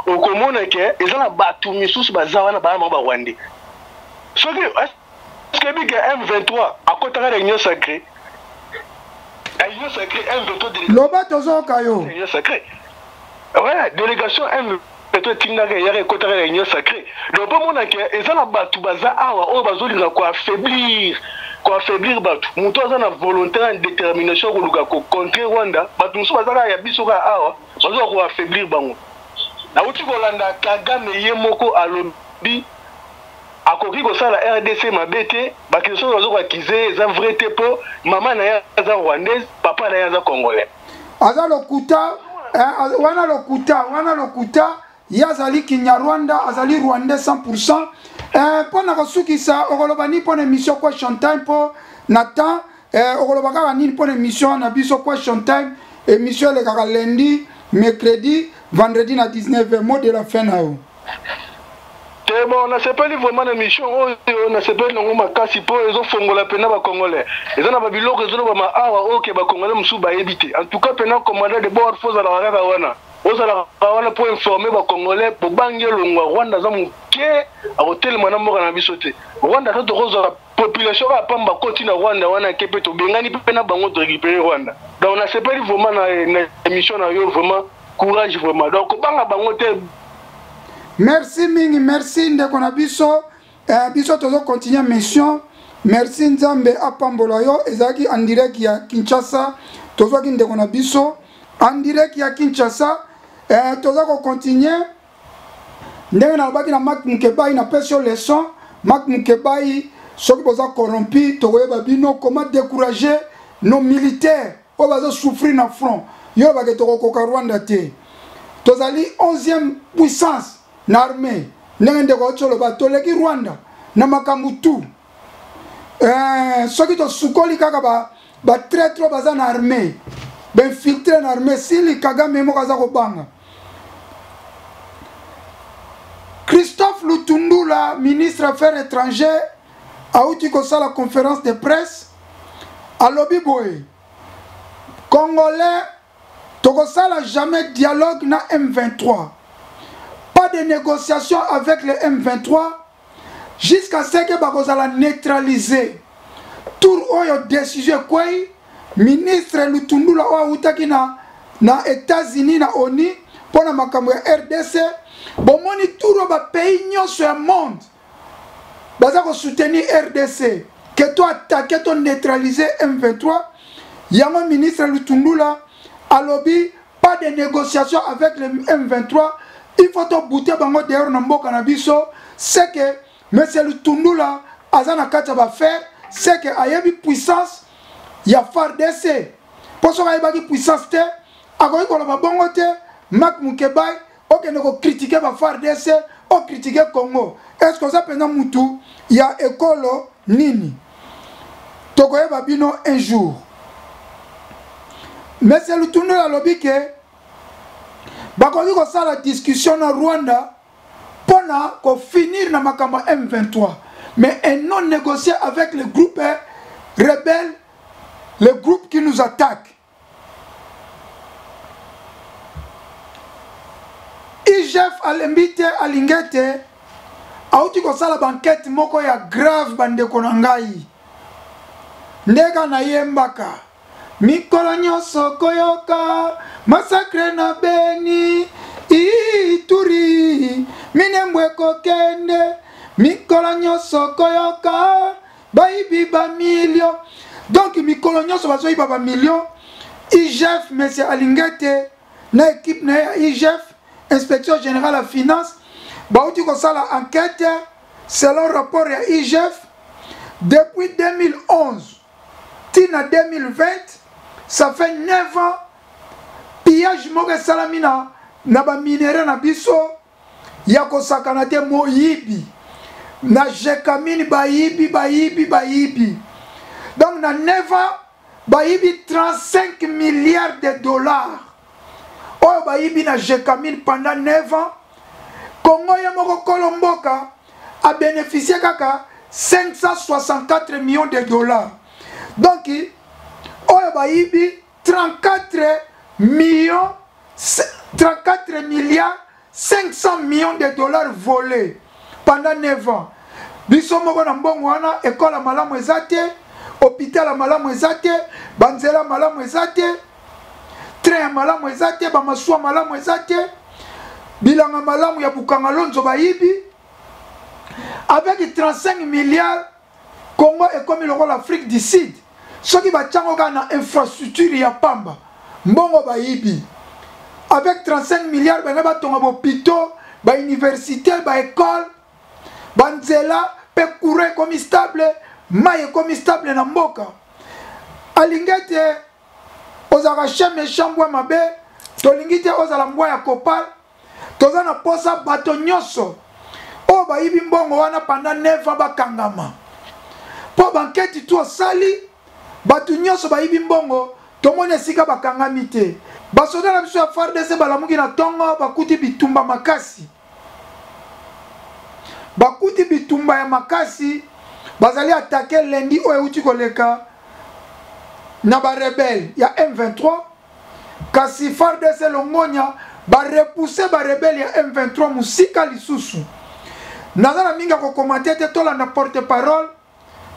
okomona ke eza na bato misusu baza wana bana bango ba Rwandais. Soki est-ce que bi ke M23 akotaka na Union sacrée, na Union sacrée M23 délégation Loba tozoyoka yo. Union sacrée, ouais, délégation M23 etindaka eyaka ekotaka na Union sacrée. Donc bomona ke eza na bato baza awa oyo bazolinga koaffaiblir koaffaiblir bato. Moto aza na volonté na détermination koluka kocontre Rwanda, bato mosusu baza kaka ya biso kaka awa bazoka koaffaiblir bango. Nauti kolanda Kagame ye moko alobi akoki kosala RDC mabe te, bakristo oyo bazo koakize ye eza vrai te mpo mama na ye aza rwandaise, papa na ye aza congolais. Aza lokuta eh, wana lokuta, wana lokuta. Ye azali Kinyarwanda, azali rwandais 100%. Eh, mpo na kosukisa, okoloba nini mpo na émission Question Time? Mpo na temps, eh, okoloba kaka nini mpo na émission na biso Question Time? Émission elekaka lundi mercredi, vendredi na 19h. Mot de la fin na yo. Te bon nasepeli vraiment na mission oyo nasepeli nango makasi mpo ezofongola mpena bacongolais eza na babiloko ezolobama awa oyo ke bacongolais mosusu bayebi te en tout cas mpena commandant de bord fo ozalaka kaka wana ozalaka wana mpo informe bacongolais bobangi elongwa rwanda aza moke akotelema na mboka na biso te rwanda to tokozwa population kaka pamba koti na rwanda wana ke mpe tobengani mpe na bango torécupere rwanda donc nasepeli vraiment na, na émission na yo vraiment courage vraiment donc kobanga bango te. Merci mingi, merci ndeko na biso. Eh, biso tozo continuer mission. Merci Nzambe apambola yo. Ezalaki en direct ya Kinshasa. Tozwaki ndeko na biso en direct ya Kinshasa. Eh, toza ko continuer ndenge nalobaki na Mark Mukebayi, napesi yo leçon. Mark Mukebayi, soki boza corrompu tokoyeba bino comment décourager nos militaires oyo bazo souffrir na front. Yo olobaka tokokoka Rwanda te. Tozali 11e puissance na armée. Ndenge ndeko auti oloba toleki Rwanda na makambo tout. Eh, soki tosukoli kaka ba ba traître oyo baza na armée, ba infiltré na armée, sili Kagame moko aza kobanga. Christophe Lutundula, ministre affaires étrangères, auti kosala conférence de presse, alobi boye Congolais tokosala jamais dialogue na M23, pas de négociation avec le M23 jusqu'à ce que bakozala neutraliser. Tour oyo décision ekwei, ministre Lutundula oyo awutaki na, na États-Unis na ONU mpo na makambo ya RDC. Bomoni tour oyo ba pays nyonso ya monde baza ko soutenir RDC que to attaquer to neutraliser M23. Yango ministre Lutundula alobi pas de négociation avec le M23, il faut to bouter bango dehors na mboka na biso. C'est que monsieur Lutundula aza na kati ya ba affaire, c'est que ayebi puissance ya FARDC. Po soki ayebaki puissance te akoki koloba bongo te. Mark Mukebayi okende ko critiquer ba FARDC, o critiquer Congo, est-ce que oza penza mutu ya ekolo nini? Tokoyeba bino un jour. Monsieur Lutundula alobi ke bakoki kosala discussion na Rwanda pona ko finir na makambo ya M23, mais un non négocier avec le groupe rebelle, le groupe qui nous attaque. IGF alembi te, alingi te, auti kosala bankete moko ya grave. Bandeko na ngai, ndeka nayembaka mikolo nyonso koyoka masakre na Beni, Ituri, Minembwe ekokende mikolo nyonso koyoka bayibi bamilio. Donc mikolo nyonso bazoyiba bamilio. IGF, monsieur Alingete na équipe na ye ya IGF, inspection générale ya finance, bauti kosala enquête. Selon rapport ya IGF, depuis 2011 ti na 2020, ça fait 9 ans, pillage moko esalami na, na baminerai na biso ya kosakana te. Moyibi na Gécamines, bayibi bayibi bayibi. Donc na 9 ans bayibi 35 milliards de dollars oyo bayibi na Gécamines pendant 9 ans. Congo ye moko kolo mboka abénéficie kaka 564 millions de dollars. Donc oyo bayibi 34 millions, 34 milliards 500 millions de dollars volés pendant 9 ans. Biso moko na mbongo wana, ekole ya malamu eza te, hôpital ya malamu eza te, banzela malamu eza te, train ya malamu eza te, bamasuwa malamu eza te, bilanga malamu ya Bukanga Lonzo bayibi. Avec 35 milliards, Congo ekomi lokola Afrique du Sud. Soki batiango kaka na infrastructure ya pamba, mbongo bayibi. Avec 35 milliards banga batonga bopito, ba université, ba école, banzela pe courant ekomi stable, mai ekomi stable na mboka. Alingi ete ozalaka chien méchant, mbwa mabe, tolingi te ozala mbwa ya kopal. Toza na posa bato nyonso oyo bayibi mbongo wana pendant 9 ans bakangama, mpo banketi tu osali bato nyonso bayibi mbongo tomoni esika bakangami te. Basoda na biso ya FARDC balamuki na tongo bakuti bitumba makasi. Bakuti bitumba ya makasi bazali attaquer lundi oyo euti koleka na ba rebelles ya M23 kasi FARDC longonya ba repousser ba rebelles ya M23 musika lisusu. Naza na mingi ya kokomante te, tolanda porte-parole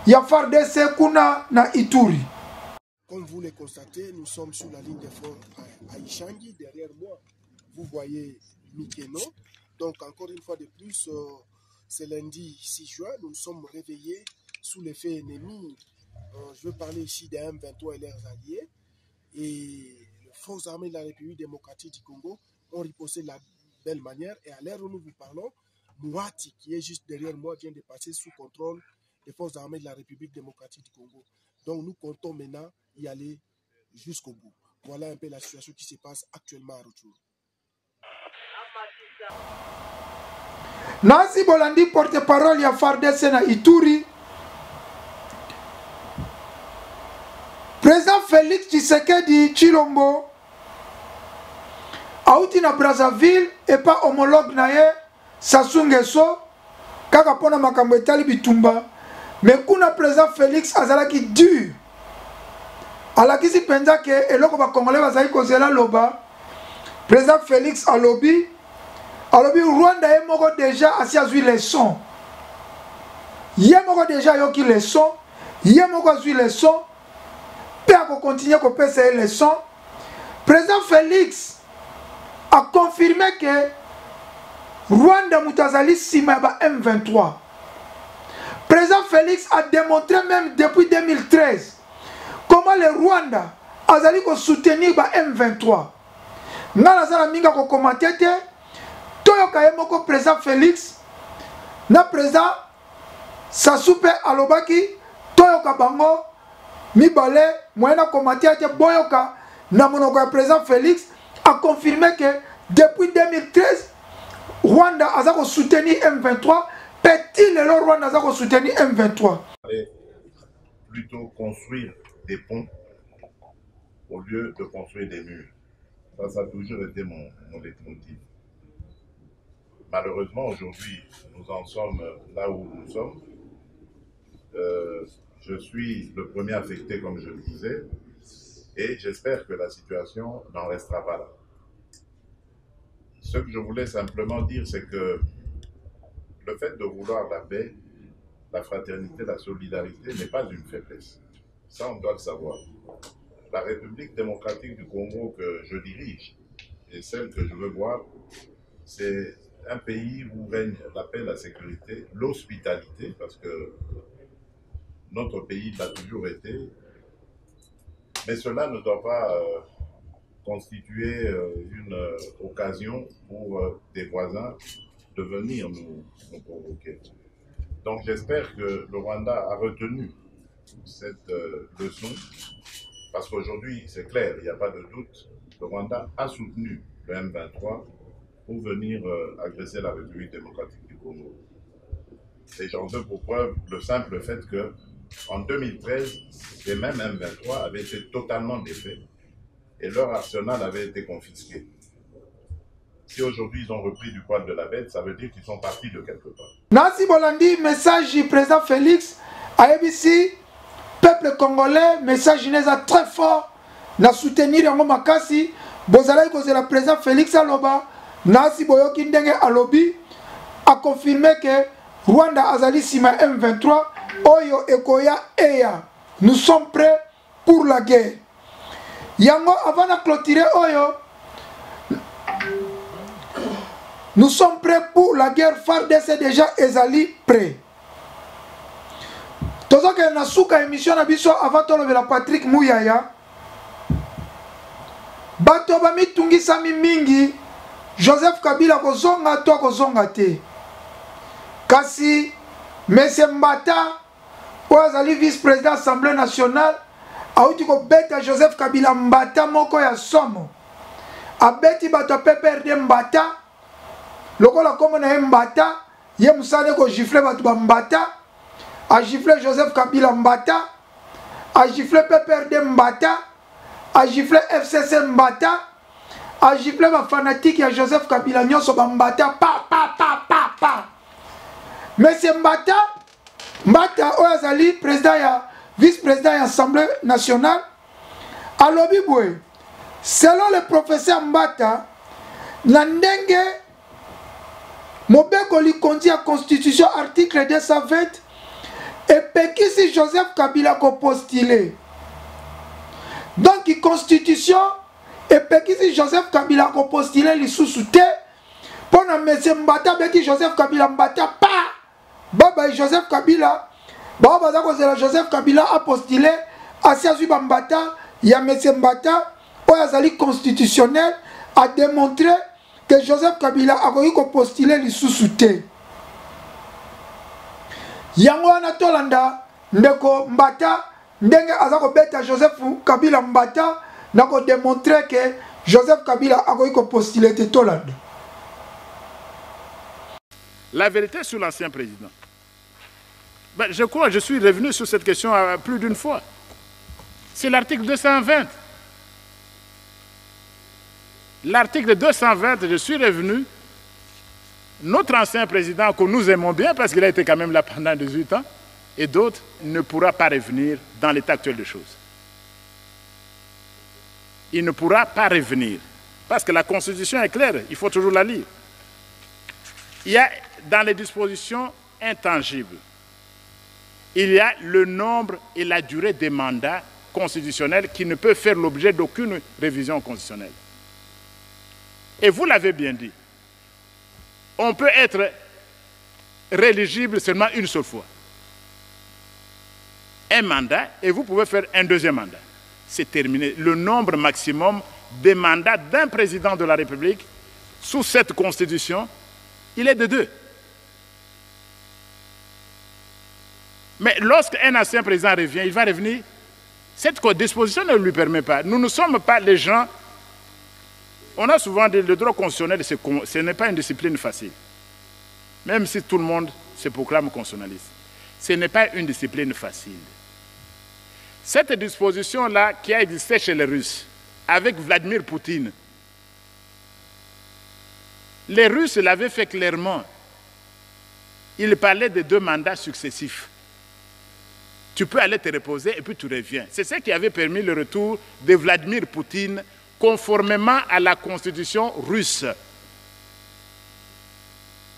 ya FARDC kuna na Ituri. Comme vous le constatez, nous sommes sur la ligne de front à Ishangi. Derrière moi, vous voyez Mikeno. Donc, encore une fois de plus, euh, c'est lundi 6 juin. Nous nous sommes réveillés sous l'effet ennemi. Euh, je veux parler ici des M23 et leurs alliés. Et les forces armées de la République démocratique du Congo ont riposté de la belle manière. Et à l'heure où nous vous parlons, Mouati, qui est juste derrière moi, vient de passer sous contrôle des forces armées de la République démocratique du Congo. Donc nous comptons maintenant y aller jusqu'au bout. Voilà un peu la situation qui se passe actuellement à Rutshuru. Nancy Bolandi, porte-parole ya FARDC na Ituri. Président Félix Tshisekedi Tshilombo auti na Brazzaville epa homologue na ye Sassou Nguesso kaka mpo na makambo etali bitumba me kuna président Félix azalaki dur alakisi mpenza ke eloko bakongolais bazali kozela loba président Félix alobi alobi Rwanda ye moko deja asi azwi leçon ye moko deja ayoki leçon ye moko azwi leçon mpe akokontinue kopesa ye leçon président Félix a confirmé que Rwanda moto azali nsima ya ba M23 président Félix a démontré même depuis 2013 comment le Rwanda azali kosoutenir ba M23 ngai naza na mingi ya kokomante te toyoka ye moko président Félix na président Sassou mpe alobaki toyoka bango mibale moyen na commentaire te boyoka na monoko ya président Félix a confirmé que depuis 2013 Rwanda aza ko soutenir M23 mpe ti lelo Rwanda aza ko soutenir M23. Plutôt construire des ponts au lieu de construire des murs. Ça, ça a toujours été mon, mon leitmotiv. Malheureusement, aujourd'hui, nous en sommes là où nous sommes. Euh, je suis le premier affecté, comme je le disais, et j'espère que la situation n'en restera pas là. Ce que je voulais simplement dire, c'est que le fait de vouloir la paix, la fraternité, la solidarité n'est pas une faiblesse. Ça, on doit le savoir. La République démocratique du Congo que je dirige et celle que je veux voir, c'est un pays où règne la paix, la sécurité, l'hospitalité, parce que notre pays l'a toujours été. Mais cela ne doit pas euh, constituer euh, une euh, occasion pour des voisins de venir nous, nous provoquer. Donc j'espère que le Rwanda a retenu cette leçon, parce qu'aujourd'hui, c'est clair, il n'y a pas de doute, le Rwanda a soutenu le M23 pour venir agresser la République démocratique du Congo. Et j'en veux pour preuve le simple fait que en 2013, ces mêmes M23 avaient été totalement défaits et leur arsenal avait été confisqué. Si aujourd'hui ils ont repris du poil de la bête, ça veut dire qu'ils sont partis de quelque part. Nancy Bolandi, message du président Félix, ayebisi peuple congolais, message neza très fort na soutenir yango makasi bozalaki kozela président Félix aloba nasi boyoki ndenge alobi a confirmer que Rwanda azali sima M23 oyo ekoya eya nous sommes prêts pour la guerre yango avant na clôturer oyo nous sommes prêts pour la guerre FARDC déjà ezali prêt tozokende na suka émission na biso avant tolobela Patrick Muyaya bato bamitungisami mingi Joseph Kabila kozonga to akozonga te kasi Monsieur Mbata oyo azali vice-président assemblée nationale auti kobeta Joseph Kabila mbata moko ya somo abeti bato ya PPRD mbata lokola nkombo na ye mbata ye mosala nde kogifle bato ba mbata agifle Joseph Kabila mbata agifle PPRD mbata agifle FCC mbata. agifle bafanatike ya Joseph Kabila nyonso bambata pa pa pa pa pa. Monsieur Mbata, Mbata oyo azali président ya vice président ya Assemblée nationale alobi boye, selon le professeur Mbata, na ndenge mobeko likonzi ya constitution article 220 epekisi Joseph Kabila kopostule. Donc constitution epekisi Joseph Kabila kopostule lisusu te mpo na monsieur Mbata abeti Joseph Kabila mbata pa babai Joseph Kabila bao baza kozela Joseph Kabila apostule asi azwi bambata ya monsieur Mbata oyo azali constitutionnel a démontré que Joseph Kabila akoki kopostule lisusu te. Yango wana tolanda ndeko Mbata ndenge aza kobeta Joseph Kabila mbata na kodemontre que Joseph Kabila akoki kopostule te. Tolanda. La vérité sur l'ancien président. Ben, je crois, je suis revenu sur cette question plus d'une fois. C'est l'article 220. L'article 220, je suis revenu. Notre ancien président, que nous aimons bien parce qu'il a été quand même là pendant 18 ans, et d'autres, ne pourra pas revenir dans l'état actuel des choses. Il ne pourra pas revenir. Parce que la Constitution est claire, il faut toujours la lire. Il y a dans les dispositions intangibles, il y a le nombre et la durée des mandats constitutionnels qui ne peuvent faire l'objet d'aucune révision constitutionnelle. Et vous l'avez bien dit, on peut être rééligible seulement une seule fois. Un mandat, et vous pouvez faire un deuxième mandat. C'est terminé. Le nombre maximum des mandats d'un président de la République, sous cette Constitution, il est de 2. Mais lorsqu'un ancien président revient, il va revenir. Cette disposition ne lui permet pas. Nous ne sommes pas les gens... On a souvent dit le droit constitutionnel, ce n'est pas une discipline facile. Même si tout le monde se proclame constitutionnaliste. Ce n'est pas une discipline facile. Cette disposition-là qui a existé chez les Russes, avec Vladimir Poutine, les Russes l'avaient fait clairement. Ils parlaient de 2 mandats successifs. Tu peux aller te reposer et puis tu reviens. C'est ce qui avait permis le retour de Vladimir Poutine conformément à la constitution russe.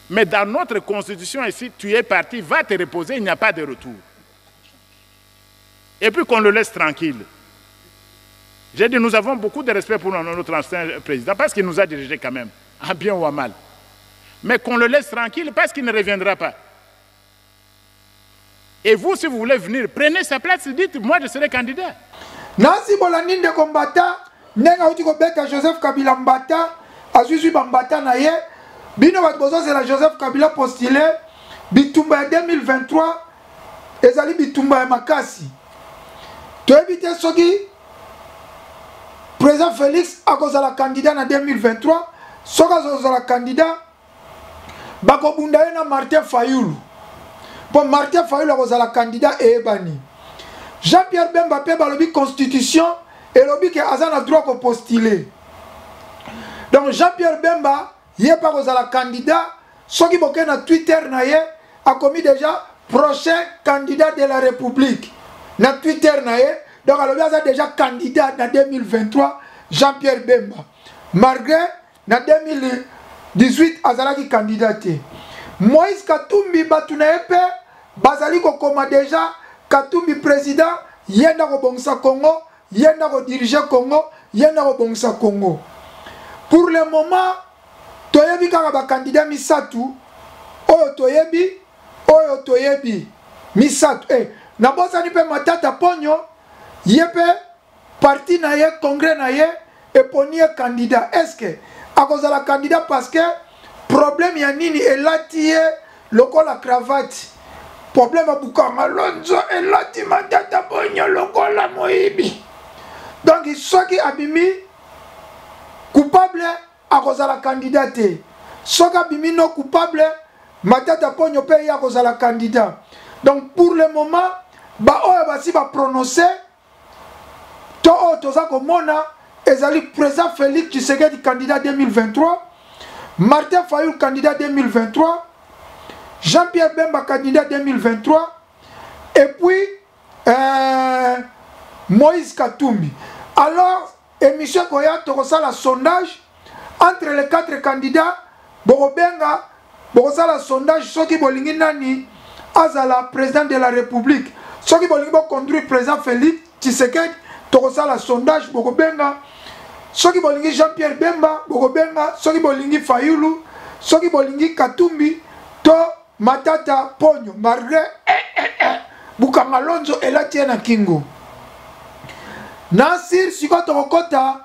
Mais dans notre constitution ici, tu es parti, va te reposer, il n'y a pas de retour. Et puis qu'on le laisse tranquille. J'ai dit, nous avons beaucoup de respect pour notre ancien président, parce qu'il nous a dirigés quand même, en bien ou en mal. Mais qu'on le laisse tranquille parce qu'il ne reviendra pas. Et vous, si vous voulez venir, prenez sa place et dites, moi je serai candidat. Nancy Bolandi ndeko Mbata, ndenge auti kobeta Joseph Kabila Mbata, azwi ba Mbata na ye, bino bato bozozela Joseph Kabila postulé, bitumba ya 2023, ezali bitumba ya makasi. Toyebi te soki président Félix akozala candidat na 2023, soki akozala candidat, bakobunda ye na Martin Fayulu. Po Martin Fayulu akozala candidat eyebani. Jean-Pierre Bemba pe balobi constitution elobi ke aza na droit ko postuler. Donc Jean-Pierre Bemba ye pa kozala candidat, soki boke na Twitter na ye akomi déjà prochain candidat de la République na Twitter na ye. Donc alobi aza déjà candidat na 2023 Jean-Pierre Bemba. Malgré na 2018 azalaki candidat te. Moïse Katumbi batu na ye pe bazali kokoma déjà Katumbi président, ye nda kobongisa Congo, ye nda kodiriger Congo, ye nda kobongisa Congo. Pour le moment toyebi kaka ba candidat misatu oyo toyebi, oyo toyebi misatu. Nabosani pe Matata Ponyo, ye pe parti na ye, congrès na ye eponi ye candidat. Est-ce que akozala candidat parce que problème ya nini elati ye lokola cravate? Problème ya Bukanga Lonzo elati Matata Ponyo lokola moyibi. Donc soki abimi coupable akozala candidat te. Soki abimi non coupable, Matata Ponyo pe ye akozala candidat. Donc pour le moment ba oyo basi ba prononcer to oyo toza komona ezali président Félix Tshisekedi candidat 2023, Martin Fayulu candidat 2023, Jean-Pierre Bemba candidat 2023 et puis euh, Moïse Katumbi. Alors émission koya tokosala sondage entre les quatre candidats bokobenga bokosala sondage soki bolingi nani azala président de la république soki bolingi boconduire président Félix Tshisekedi tokosala sondage bokobenga soki bolingi Jean Pierre Bemba bokobenga soki bolingi Fayulu soki bolingi Katumbi to Matata Ponyo malgré eh, eh, eh, Bukanga Lonzo elati ye na kingo Nasir sikoyo tokokota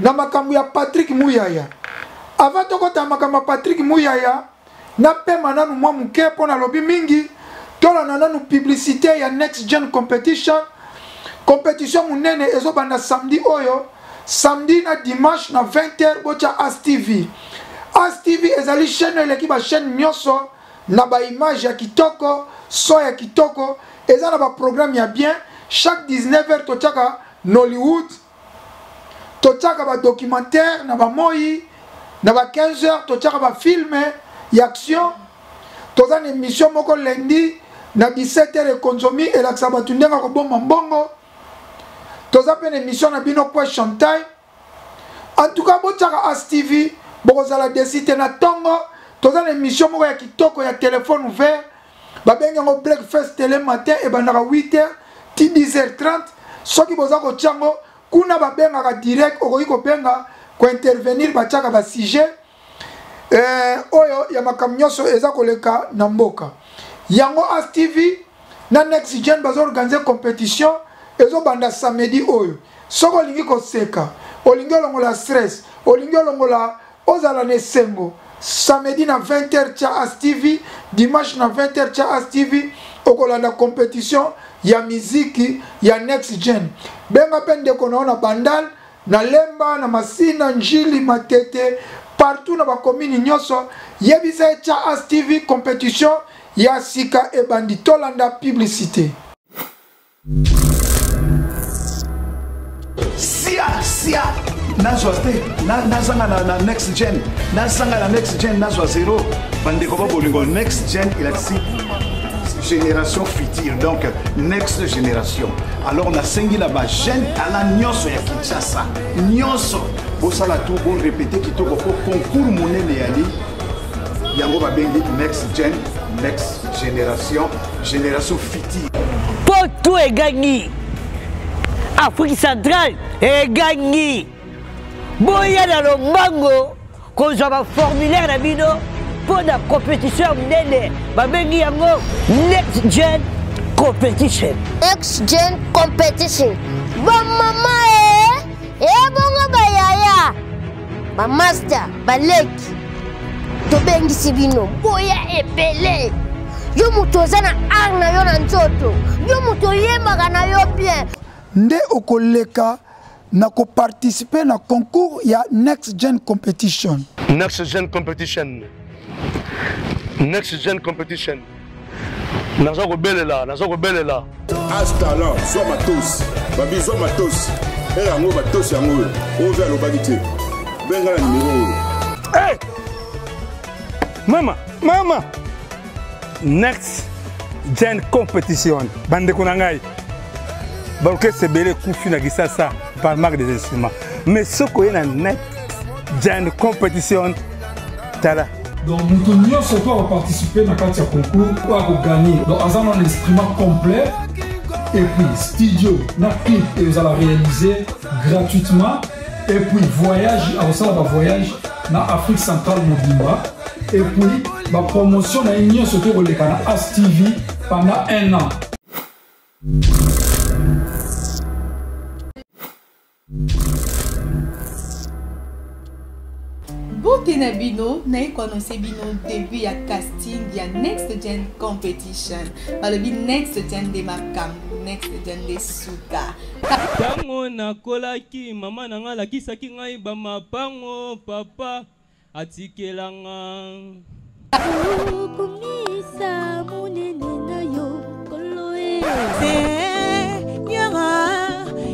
na makambo ya Patrick Muyaya avant tokota makambo ya Patrick Muyaya napema nanu mwa moke mpo nalobi mingi tolanda nanu publicité ya next gen competition competition monene ezobanda samedi oyo samedi na dimanche na 20h botya as tv as tv ezali chaîne oyo eleki bachaîne nyonso na baimage ya kitoko son ya kitoko eza na baprogramme ya bien chaque 19h totyaka nollywood totyaka badocumentaire na bamoi na ba 15 heures totyaka bafilme ya action toza na émission moko lundi na 17 heures ekonzomi elakisa bato ndenge akobomba mbongo toza mpe na émission na bino question time en tout cas botyaka as tv bokozala desi te na ntongo toza na émission moko ya kitoko ya telefone ouvert babengi yango breakfast tele matin ebandaka 8 heures ti 10 heures 30 soki boza kotya yango kuna babengaka direct okoki kobenga kointervenir batyaka basujet eh, oyo ya makambo nyonso eza koleka na mboka yango as tv na next gen bazoorganize competition ezobanda samedi oyo soki olingi koseka olingi olongola stress olingi olongola ozala na esengo samedi na 20h tya as tv dimanche na 20h tya as tv okolanda competition ya miziki ya next gen benga mpe ndeko na yo na bandal na lemba na masina njili matete partout na bakomini nyonso yebisa ye tya as tv competition ya sika ebandi tolanda publicité sia sia nazwa te nazanga na, na next gen nazanga na next gen nazwa zero bandeko ba bolingo next gen elakisi génération future donc next génération alors nasengi na bajeune talent nyonso ya kinshasa nyonso bosala tout borepete kitoko mpo concours monene yali yango babengi next gen next génération génération future poto egangi afrique centrale egangi boya na lombango kozwa baformulaire na bino mpo na competition ya monene babengi yango next gen competition next gen competition bamama e ebongo bayaya bamasta baleki tobengisi bino boya ebele yo moto oza na art na yo na nzoto yo moto oyembaka na yo bien nde okoleka na koparticipe na concours ya next gen competition next gen competition next gen competition naza kobelela naza kobelela as talent zwa matos babi zwa matos ere yango matos yango oyo oyo mpe alobaki te benga na nimero oyo hey! mama mama next gen competition bandeko na ngai baorchestre ebele ekufi na kisasa par marque des instruments mais soki oye na next gen competition tala donc moto nyonso to akoparticipe na kati ya concours oyo akoganye donc aza na instrument complet et puis studio na clip ezala réalisé gratuitement et puis voyage akosala bavoyage na afrique centrale mobimba et puis bapromotion na ye nyonso to ekoleka na as tv pendant un an Mbote na bino, naye ko annoncer bino début ya casting ya Next Gen Competition. Balobi Next Gen nde makambo, Next Gen nde suka. Ntango nakolaki, mama na ngai alakisaki ngai bamapango, papa atikela nga. Okumisa monene na yo nkolo e Seigneur,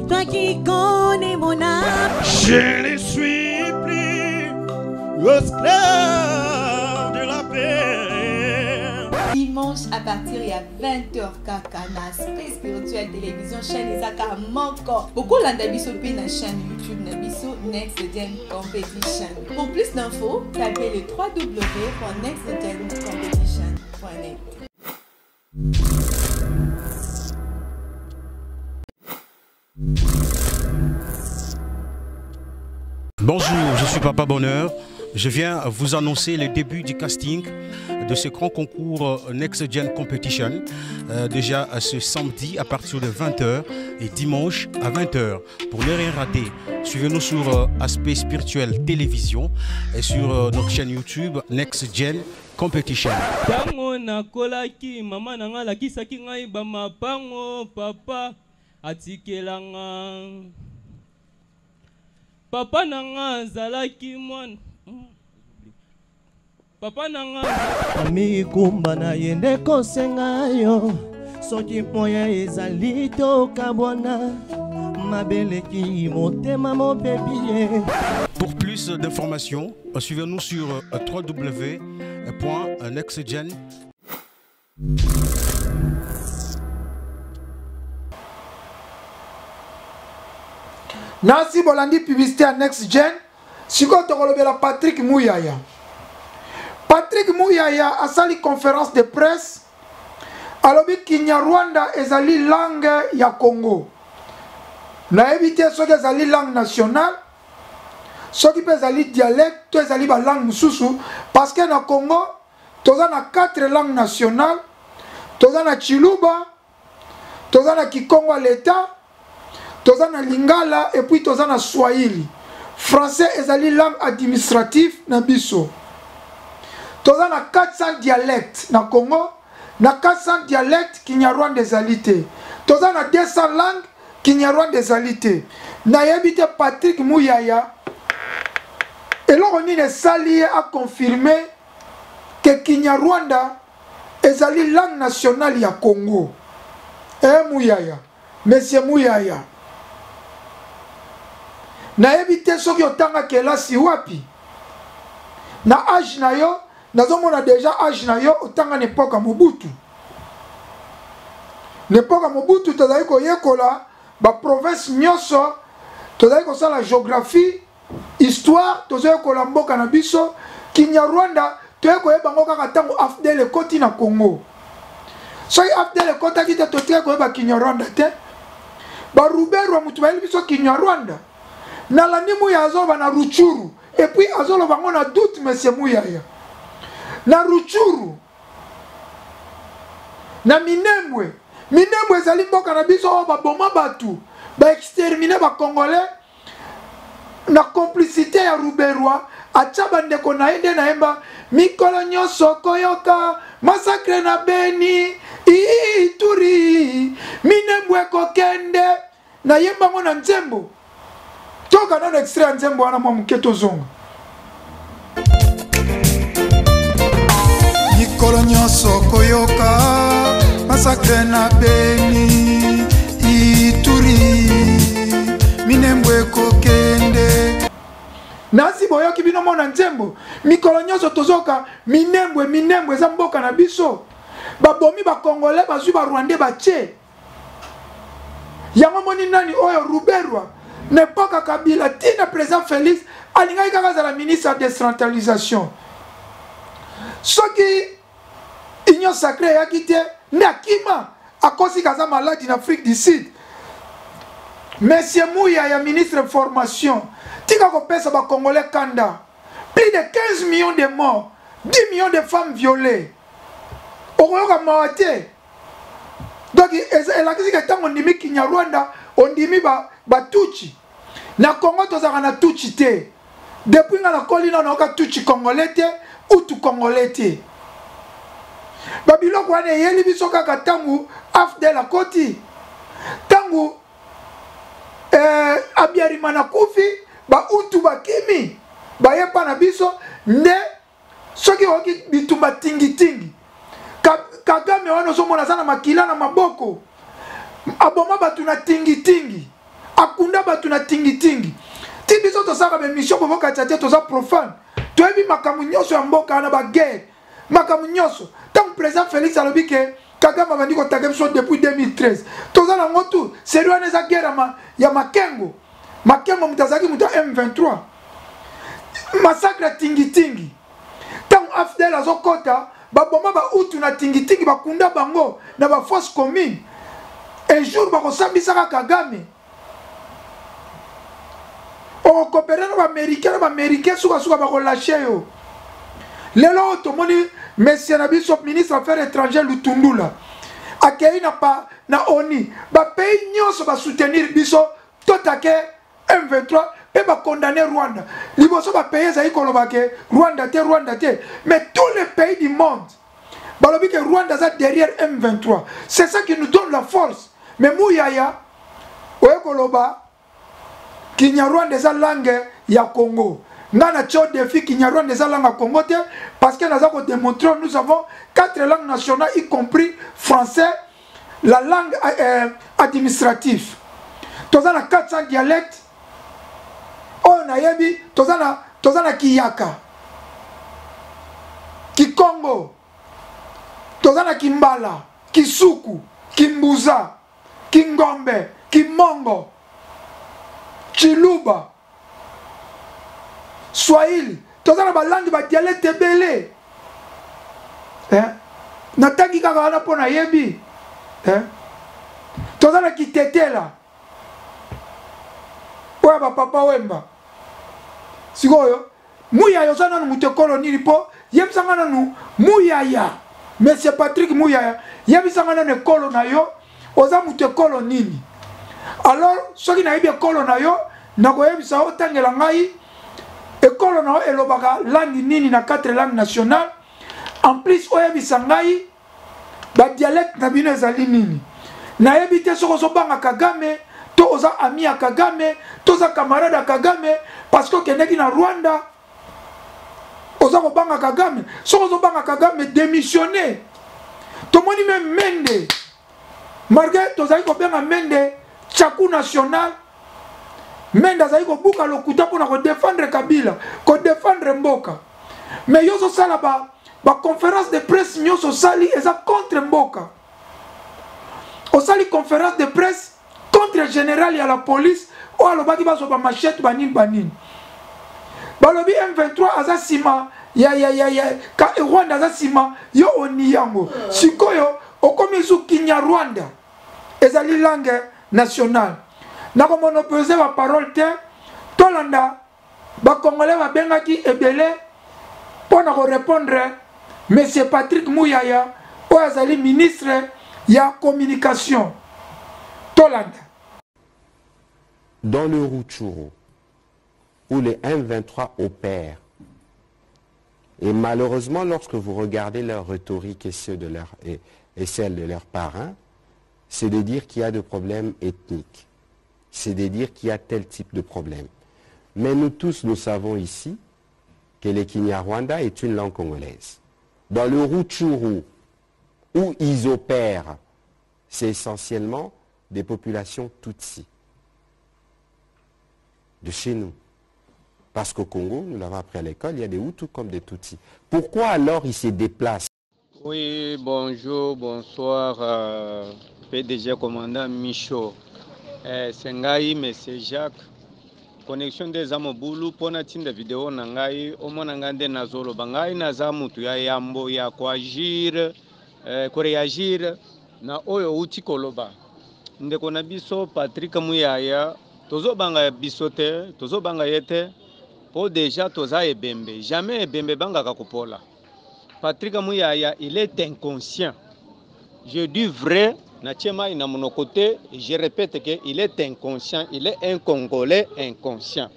toi qui connais mon âme. Je ne suis plus esclave de la paix. Dimanche à partir ya 20h kaka na Aspect Spirituel Télévision chaîne eza kaka moko. Bokolanda biso mpe na chaîne YouTube na biso Next Gen Competition. Pour plus d'infos, tapez le www.nextgencompetition.net. Bonjour, je suis Papa Bonheur. Je viens vous annoncer le début du casting de ce grand concours Next Gen Competition. Déjà ce samedi à partir de 20h et dimanche à 20h. Pour ne rien rater, suivez-nous sur Aspect Spirituel Télévision et sur notre chaîne YouTube Next Gen Competition. Tango nakolaki, mama na nga alakisaki ngai bamapango, papa atikelanga. Papa na nga azalaki mwana. Papa na nga. Mikumba na ye nde kosenga yo soki moya ezali tokabwana mabeleki motema mobebi ye. Pour plus d'informations, suivez-nous sur w w w point nextgen. Nasi bolandi publicité ya Next Gen, sikoyo tokolobela Patrick Muyaya. Patrick Muyaya asali conférence de presse, alobi Kinyarwanda ezali langue ya Congo. Nayebi te soki ezali langue nationale, soki mpe ezali dialecte to ezali ba langue mosusu, parce que na Congo toza na 4 langues nationales, toza na Tshiluba, toza na Kikongo ya l'État, toza na Lingala et puis toza na Swahili. Français ezali langue administrative na biso. Toza na 400 dialectes na Congo, na 400 dialectes Kinyarwanda ezali te. Toza na 200 langues Kinyarwanda ezali te. Nayebi te Patrick Muyaya eloko nini esali ye a confirmer que Kinyarwanda ezali langue nationale ya Congo. Muyaya, monsieur Muyaya, nayebi te soki otanga kelasi wapi. Na âge na yo, nazomona déjà âge na yo otanga na époque ya Mobutu. Na époque ya Mobutu tozali koyekola ba province nyonso, tozali kosala géographie, histoire, tozoyekola mboka na biso. Kinyarwanda toye koyeba yango kaka ntango AFDL ekoti na Congo. Soki AFDL ekotaki te, totikaki koyeba Kinyarwanda te. Ba Ruberwa mutu bayeli biso Kinyarwanda. Nalandi Muyaya azoloba na Rutshuru, et puis azoloba yango na doute, monsieur Muyaya. Na Rutshuru, na Minembwe. Minembwe ezali mboka na biso oyo baboma batu, ba exterminer ba Congolais na complicité ya Ruberwa. Atia bandeko na ye nde nayemba mikolo nyonso koyoka massacre na Beni, Ituri, Minembwe kokende. Nayemba ngo na nzembo. Toka nano extrait ya nzembo wana mwa moke tozonga. Mikolo nyonso koyoka massacre na Beni, Ituri, Minembwe kokende. Nasi boyoki bino mona nzembo. Mikolo nyonso tozoka Minembwe, Minembwe eza mboka na biso. Babomi ba Congolais, bazwi ba Rwandais batie. Yango moni nani oyo Ruberwa na époque ya Kabila tina président Félix alingaki kaka azala ministre ya décentralisation. Soki Union sacrée eyaki te nde akima akosi kaza malade na Afrique du Sud. Monsieur Muyaya ya ministre de formation, tika kopesa ba Congolais kanda. Plus de 15 millions de morts, 10 millions de femmes violées. Okoyoka mawa te. Donc elakisi ke ntango ondimi Kinyarwanda, ondimi ba Tutsi. Na Congo tozalaka na Tutsi te. Depuis nga nakoli nano nayoka Tutsi congolais te, Hutu congolais te. Ba biloko wana eyeli biso kaka ntango AFDL akoti. Ntango Habyarimana akufi, ba Hutu bakimi, baye pa na biso nde soki oyoki bitumba tingitingi. Kagame wana ozomona aza na makila na maboko, aboma bato na tingitingi, akunda bato na tingitingi. Ti biso tosalaka baémission bobokatisa te, toza profane, toyebi makambo nyonso ya mboka wana, baguerre, makambo nyonso. Ntango président Félix alobi ke Kagame abandi kotake biso depuis 2013, toza nango tu seri wana. Eza guerre ya Makengo. Makengo moto azalaki moto ya M23. Massacre ya Tingitingi, ntango AFDL azokɔta, baboma Bahutu na Tingitingi, bakunda bango na bafosse commune. Un jour bakosambisaka Kagame. Okokopere na Baaméricain, na Baaméricain sukasuka bakolâcher yo. Lelo oyo tomoni monsieur na biso ministre affaires étrangère Lutundula akei na, pa, na ONU, bapays nyonso basoutenir biso totake M23 mpe bakondamner Rwanda. Liboso bapays ezali koloba ke Rwanda te, Rwanda te, mais tous les pays du monde balobi ke Rwanda aza derrière M23. C'est ça qui nous donne la force. Mais Muyaya oye koloba Kinyarwanda eza langue ya Congo. Nga na tio défi, Kinyarwanda eza langue ya Congo te, parce que naza kodémontrer, nous avons quatre langues nationales, y compris français, la langue administrative. Toza na 400 dialectes oyo nayebi. Toza na Kiyaka, Kikongo, toza na Kimbala, Kisuku, Kimbuza, Kingombe, Kimongo, Chiluba, Swahili. Toza na balangue, badialecte ebele, eh? Natangi kaka wana mpo nayebi, eh? Toza na Kitetela oyo bapapa Wemba. Sikoyo Muyaya oza nanu moto ekolo nini? Mpo yebisanga nanu, Muyaya, monsieur Patrick Muyaya, yebisanga nanu ekolo na yo, oza moto ekolo nini? Alors soki nayebi ekolo na yo, nakoyebisa otangela ngai ekolo na yo elobaka langue nini na quatre langue nationale. En plus oyebisa ngai badialecte na bino ezali nini. Nayebi te soki ozobanga Kagame, to oza ami ya Kagame, to oza camarade ya Kagame, parce que okendaki na Rwanda, oza kobanga Kagame. Soki ozobanga Kagame, démissionne. Tomoni me Mende, malgré tozali kobenga Mende Tchaku national, Mende azali kobuka lokuta mpona kodéfendre Kabila, kodéfendre mboka. Mais yo ozosala ba baconférence de presse nyonso osali eza contre mboka. Osali conférence de presse contre général ya la police oyo alobaki bazwa bamachete, banini banini. Balobi M23 aza nsima ya ka, Rwanda aza nsima. Yo oni yango sikoyo okomi zu Kinyarwanda ezali langue nationale. Nakomonopoliser baparole te. Tolanda Bacongolais babengaki ebele mpo na korépondre monsieur Patrick Muyaya oyo azali ministre ya communication. Tolanda. Dans le Rutshuru, où les M23 opèrent, et malheureusement, lorsque vous regardez leur rhétorique et celle de leurs parrains, c'est de dire qu'il y a des problèmes ethniques. C'est de dire qu'il y a tel type de problème. Mais nous tous, nous savons ici que le Kinyarwanda est une langue congolaise. Dans le Rutshuru, où ils opèrent, c'est essentiellement des populations Tutsis, de chez nous. Parce qu'au Congo, nous l'avons appris à l'école, il y a des Hutus comme des Tutsis. Pourquoi alors ils se déplacent? Oui, bonjour, bonsoir, PDG commandant Michaud. C'est ngai, monsieur Jacques. Connexion nde eza mobulu mpo natinda video na ngai. Omona ngai nde nazoloba, ngai naza mutu ya yambo ya koagir, koréagir na oyo outi koloba, ndeko na biso Patrick Muyaya. Tozobanga biso te, tozobanga ye te, mpo déjà toza ebembe. Jamais ebembe ebangaka kopola. Patrick Muyaya, il est inconscient. Je dis vrai, natie mai na monoko te. Je répète que il est inconscient, il est un Congolais inconscient.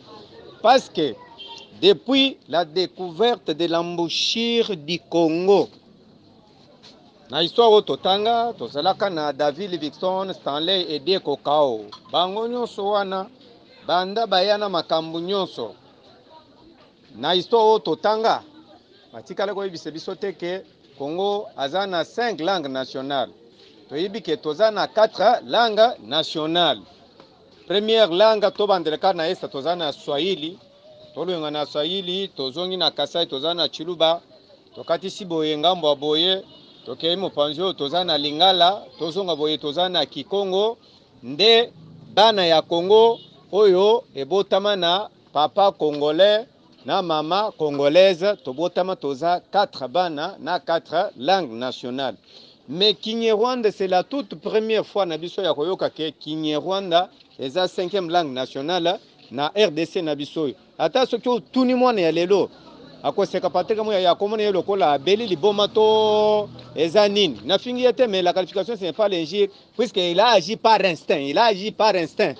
Parce que depuis la découverte de l'embouchure du Congo, na histoire oyo totanga, tozalaka na David Livingstone, Stanley et Diego Cao. Bango nyonso wana banda baya na makambo nyonso na histoire oyo totanga, batikala koyebisa biso te ke Congo aza na 5 langues nationales. Toyebi ke toza na 4 langues nationales. Première langue tobandela kaka na Est toza na Swahili, tolonga na Swahili, tozongi na Kasai toza na Tshiluba, tokatisi boye ngambo ya boye, tokei mopanzi oyo toza na Lingala, tozonga boye toza na Kikongo. Nde bana ya Congo oyo ebotama na papa congolais na mama congolaise, tobotama toza 4 bana na 4 langues nationales. Mais Kinyarwanda, c'est la toute première fois na biso ya koyoka ke Kinyarwanda eza 5e langue nationale na RDC na biso oyo. Ata soki otuni mwana ya lelo akoseka Patrick Muyaya akomona ye lokola abeli liboma to eza nini. Nafingi ye te, mais la qualification ce n'est pas l'injure puisque il a agi par instinct, il a agi par instinct.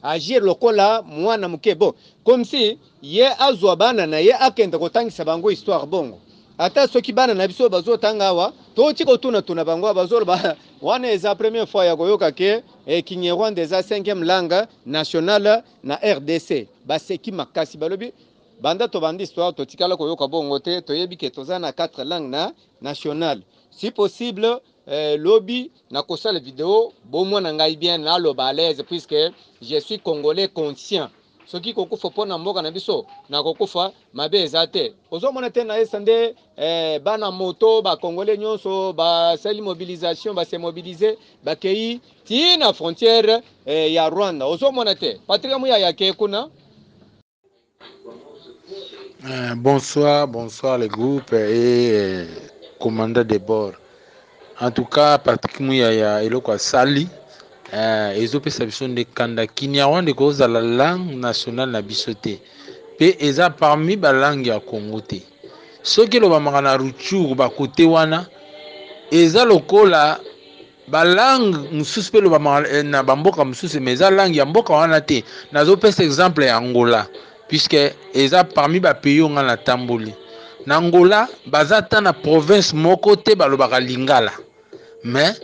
Agir lokola mwana moke bon comme si ye azwa bana na ye akende kotangisa bango histoire bongo. Ata soki bana na biso bazotanga awa tokoki kotunatuna bango bazoloba wana eza première fois ya koyoka ke eh, Kinyarwanda eza 5e langue nationale na RDC. Baseki makasi balobi banda tobandi histoire totikala koyoka bongo te, toyebi ke toza na 4 langues na nationale. Si possible eh, lobi nakosala video bomona ngai bien naloba à l'aise puisque je suis congolais conscient. Soki kokufa mpo na mboka na biso nakokufa mabe eza te. Ozomona te na esa nde eh, bana moto ba congolais nyonso basali mobilisation, ba se mobiliser bakei ti na frontière eh, ya Rwanda. Ozomona te Patrick Muyaya ake kuna. Bonsoir, bonsoir le groupe et commandant de bord. En tout cas, Patrick Muyaya eloko asali ezopesa biso nde kanda. Kinyarwanda ekozala langue nationale na biso te, pe eza parmi ba langue ya Congo te. Soki elobamaka na Rutshuru ba kote wana eza lokola ba langue mosusu pe elobamaka na ba mboka mosusu, mais eza langue ya mboka wana te. Nazopesa exemple ya Angola puisque eza parmi ba pays oyo nga natamboli. Na Angola baza ata na province moko te balobaka lingala, mais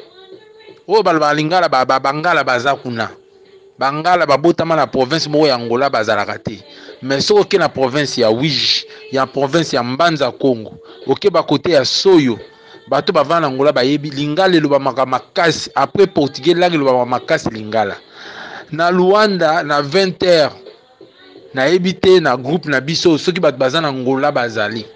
oyo balobaka lingala bangala baza kuna. Bangala babotama na province moko ya Angola bazalaka te. Mais soki oke na province ya Uige, ya province ya Mbanza Kongo, oke ba kote ya Soyo, bato bavanda na Angola bayebi lingala elobamaka makasi. Après portugais langue elobamaka makasi lingala. Na Luanda na 20 heures nayebi te na groupe na biso soki bato baza na Angola bazali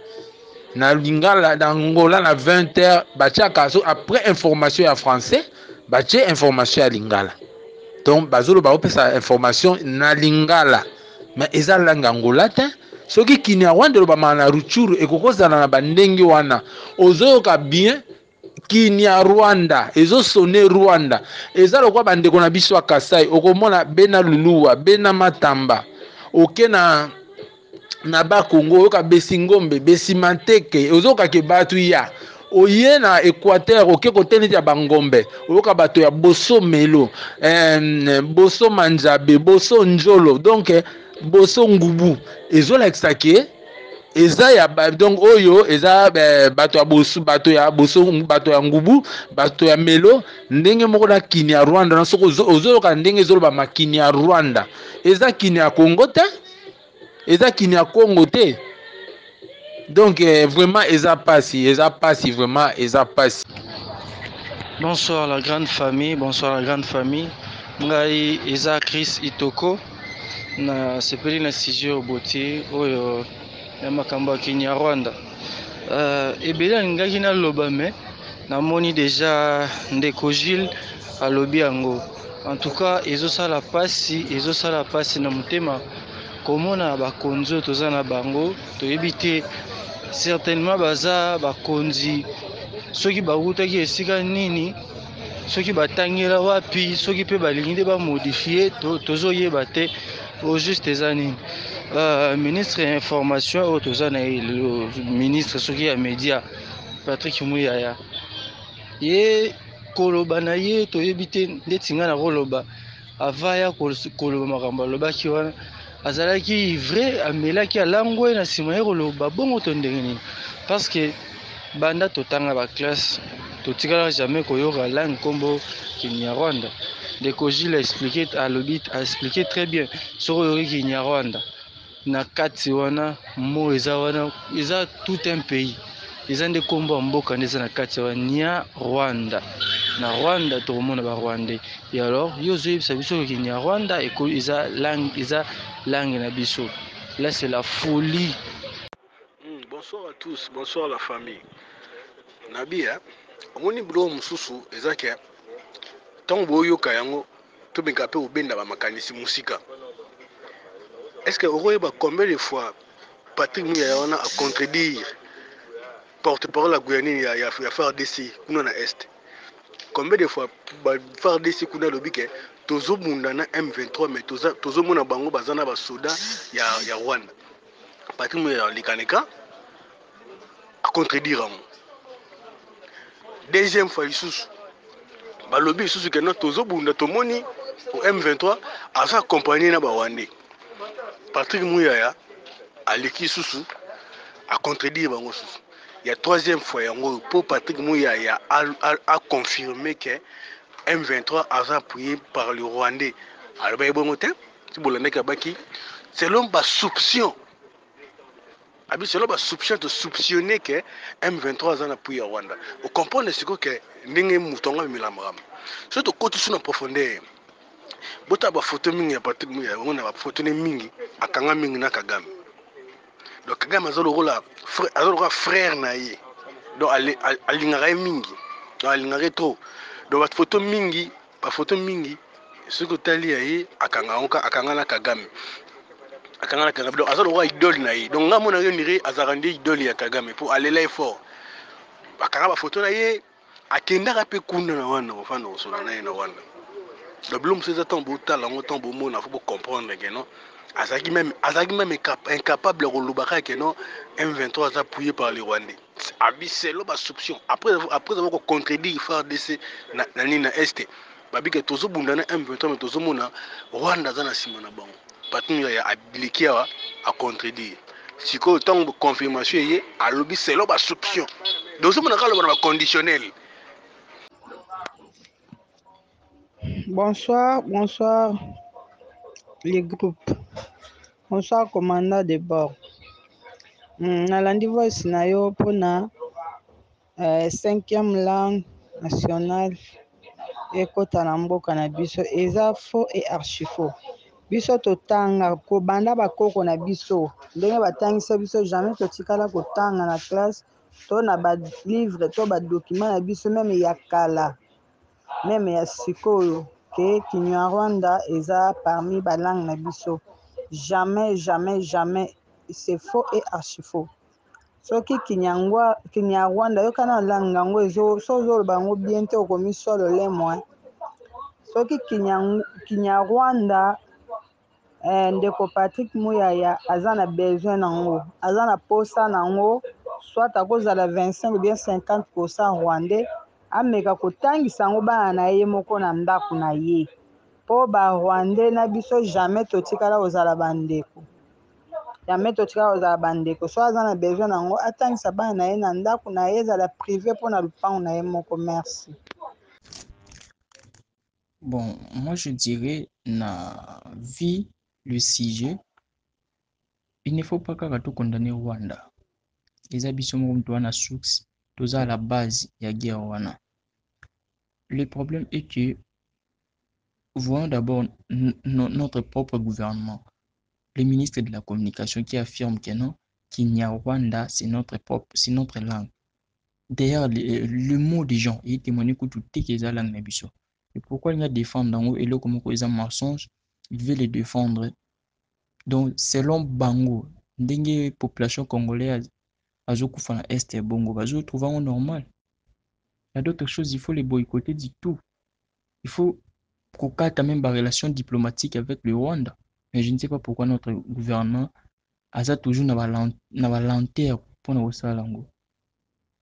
na lingala na Angola na 20 heures batiaka so après information ya français batie information ya lingala. Donc bazoloba opesa information na lingala mais eza langue ya Angola te. Soki Kinyarwanda elobamaka na Rutshuru ekokozala na bandenge wana ozoyoka bien Kinyarwanda ezosone Rwanda eza lokola bandeko na biso ya Kasai, okomona bena Luluwa bena Matamba oke na na Bakongo oyoka Besingombe Besimanteke ozoyoka ke bato ya oye na Equateur oke kote neti ya Bangombe oyoka bato ya Boso Melo Boso Manzabe Boso Njolo donc Boso Ngubu ezolakisa ke eza ya ba, donc oyo eza bato ya boso, bato ya boso, bato ya ngubu, bato ya melo ndenge moko na Kinyarwanda. Na soki ozoyoka ndenge ezoloba ma Kinyarwanda eza Kinya Congo te, eza Kinya Congo te. Donc vraiment eza pasi, eza pasi vraiment eza pasi. Bonsoir la grande famille, bonsoir la grande famille. Ngai eza Chris Itoko. Na sepeli na sujet oyo botie oyo ya makambo ya Kinyarwanda. Ebele alingaki naloba mais namoni deja ndeko Gilles alobi yango. En tout cas ezosala pasi, ezosala pasi na motema komona bakonzi oyo toza na bango, toyebi te certainement baza bakonzi soki bawutaki esika nini, soki batangela wapi, soki pe balingi nde ba modifier, tozoyeba te au juste eza nini. Ministre ya information oyo toza na ye lelo, ministre soki ya media Patrick Muyaya, ye koloba na ye toyebi te ndeti nga nakoloba avant ya koloba makambo alobaki wana azalaki vrai, amelaki alangwe na nsima ye koloba bongo to ndenge nini, parce que banda totanga ba classe totikala jamais koyoka langue kombo Kinyarwanda. Ndeko Gilles a expliqué, alobi, a expliqué très bien. Soki oyoki Kinyarwanda na kati wana mot eza wana, eza tout un pays. Eza nde kombo ya mboka nde eza na kati ya nya Rwanda. Na Rwanda tokomona ba Rwandais. Et alors yo ozoyebisa biso ke nya Rwanda eza langue, eza langue na biso. Là c'est la folie. Bonsoir à tous, bonsoir la famille. Nabi, hein? Omoni biloko mosusu eza ke ntango boyoka yango tomeka mpe kobenda bamakanisi mosika. Est-ce que okoyeba combien de fois Patrick Muyaya wana a contredire porte-parole ya Guyane ya, ya, ya FARDC kuna na Est? Combien de fois ba FARDC kuna alobi ke tozobunda na M23 mais tozomona bango baza na basoda ya, ya Rwanda. Patrick Muyaya alekaneka a contredire yango. Deuxième fois lisusu balobi lisusu ke no tozobunda tomoni M23 aza accompagné na ba Rwandais. Patrick Muyaya aleki lisusu a contredire bango susu. Ya troisième fois yango oyo po Patrick Muyaya a, a, a confirmer que M23 aza appuyé par le Rwandais. Alobaki bongo te, si bolandaki abaki selon ba soupçons abi selon ba soupçons to soupçonner que M23 aza na appui ya Rwanda. O comprendre sikoyo que ndenge moto yango amemela makambo. Soki tokoti su na profondeur, botala ba photo mingi ya Patrick Muyaya, yango na ba photo ne mingi akanga mingi na Kagame. Donc Kagame aza lokola frère, aza lokola frère na ye. Donc alingaka ye mingi. Donc alingaka ye trop. Donc ba photo mingi, ba photo mingi soki otali ya ye akanga yango akanga na Kagame. Akanga na Kagame. Donc aza lokola idole na ye. Donc nga mona yo nire azalaka nde idole ya Kagame po alela ye fort. Bakanga ba photo na ye akendaka mpe kuna na wana kofanda kosola na ye na Rwanda. Donc biloko mosusu eza ntango botala yango ntango bomona fo bocomprendre ke non azalaki même azalaki même incapable ya koloba kaka ke non M23 aza appuyé par les Rwandais. Abi selon ba soupçons après après avoir ko contredire FARDC na na nini na Est babi ke tozobunda na M23 mais tozomona Rwanda aza na nsima na bango. Patrick Muyaya abiliki awa a contredire. Sikoyo ntango confirmation eye alobi selon ba soupçons. Donc ozomona kaka aloba na ba conditionnel. Bonsoir, bonsoir les groupes. Bonsoir commandant de bord. Nalandi voice na yo mpona cinquième langue nationale ekota na mboka na biso eza faux et archi faux. Biso totanga kobanda bakoko na biso ndenge batangisa biso jamais totikala kotanga na classe to na ba livre to ba document na biso meme ya kala meme ya sikoyo ke Kinyarwanda eza parmi ba langue na biso jamais jamais jamais c'est faux et archi faux. Soki kinyangwa Kinyarwanda yoka na langue yango ezo so ozoloba yango bien te okomi swa lolemo hein. Soki Kinyarwanda ndeko Patrick Muyaya aza na besoin nango aza na posa nango soit akozala 25 ou bien 50% rwandais ameka kotangisa yango bana na ye moko na ndako na ye po ba rwandais na biso jamais totikala kozala bandeko jamais totikala kozala bandeko so aza na besoin nango atangisa bana na ye na ndako na ye ezala privé mpona lupango na ye moko merci. Bon, moi je dirais, na vie, le sujet, il ne faut pas kaka to condamner Rwanda. Eza biso moko mutu wana source, toza à la base ya guerre wana. Le problème est que, voyons d'abord notre propre gouvernement, le ministre de la communication qui affirme que non, Kinyarwanda, c'est notre propre, c'est notre langue. D'ailleurs, le mot des gens, il témoigne que tout est que langue na biso. Et pourquoi il y a défendre dans et là comment ils ont mensonge, il veut les défendre. Donc selon bango, ndenge population congolaise azokufa na est ya bongo, bazo trouver yango normal. Il y a d'autres choses, il faut les boycotter du tout. Il faut kokata même ba relation diplomatique avec le Rwanda. Mais je ne sais pas pourquoi notre gouvernement aza toujours na ba na ba lenteur pour na kosala yango.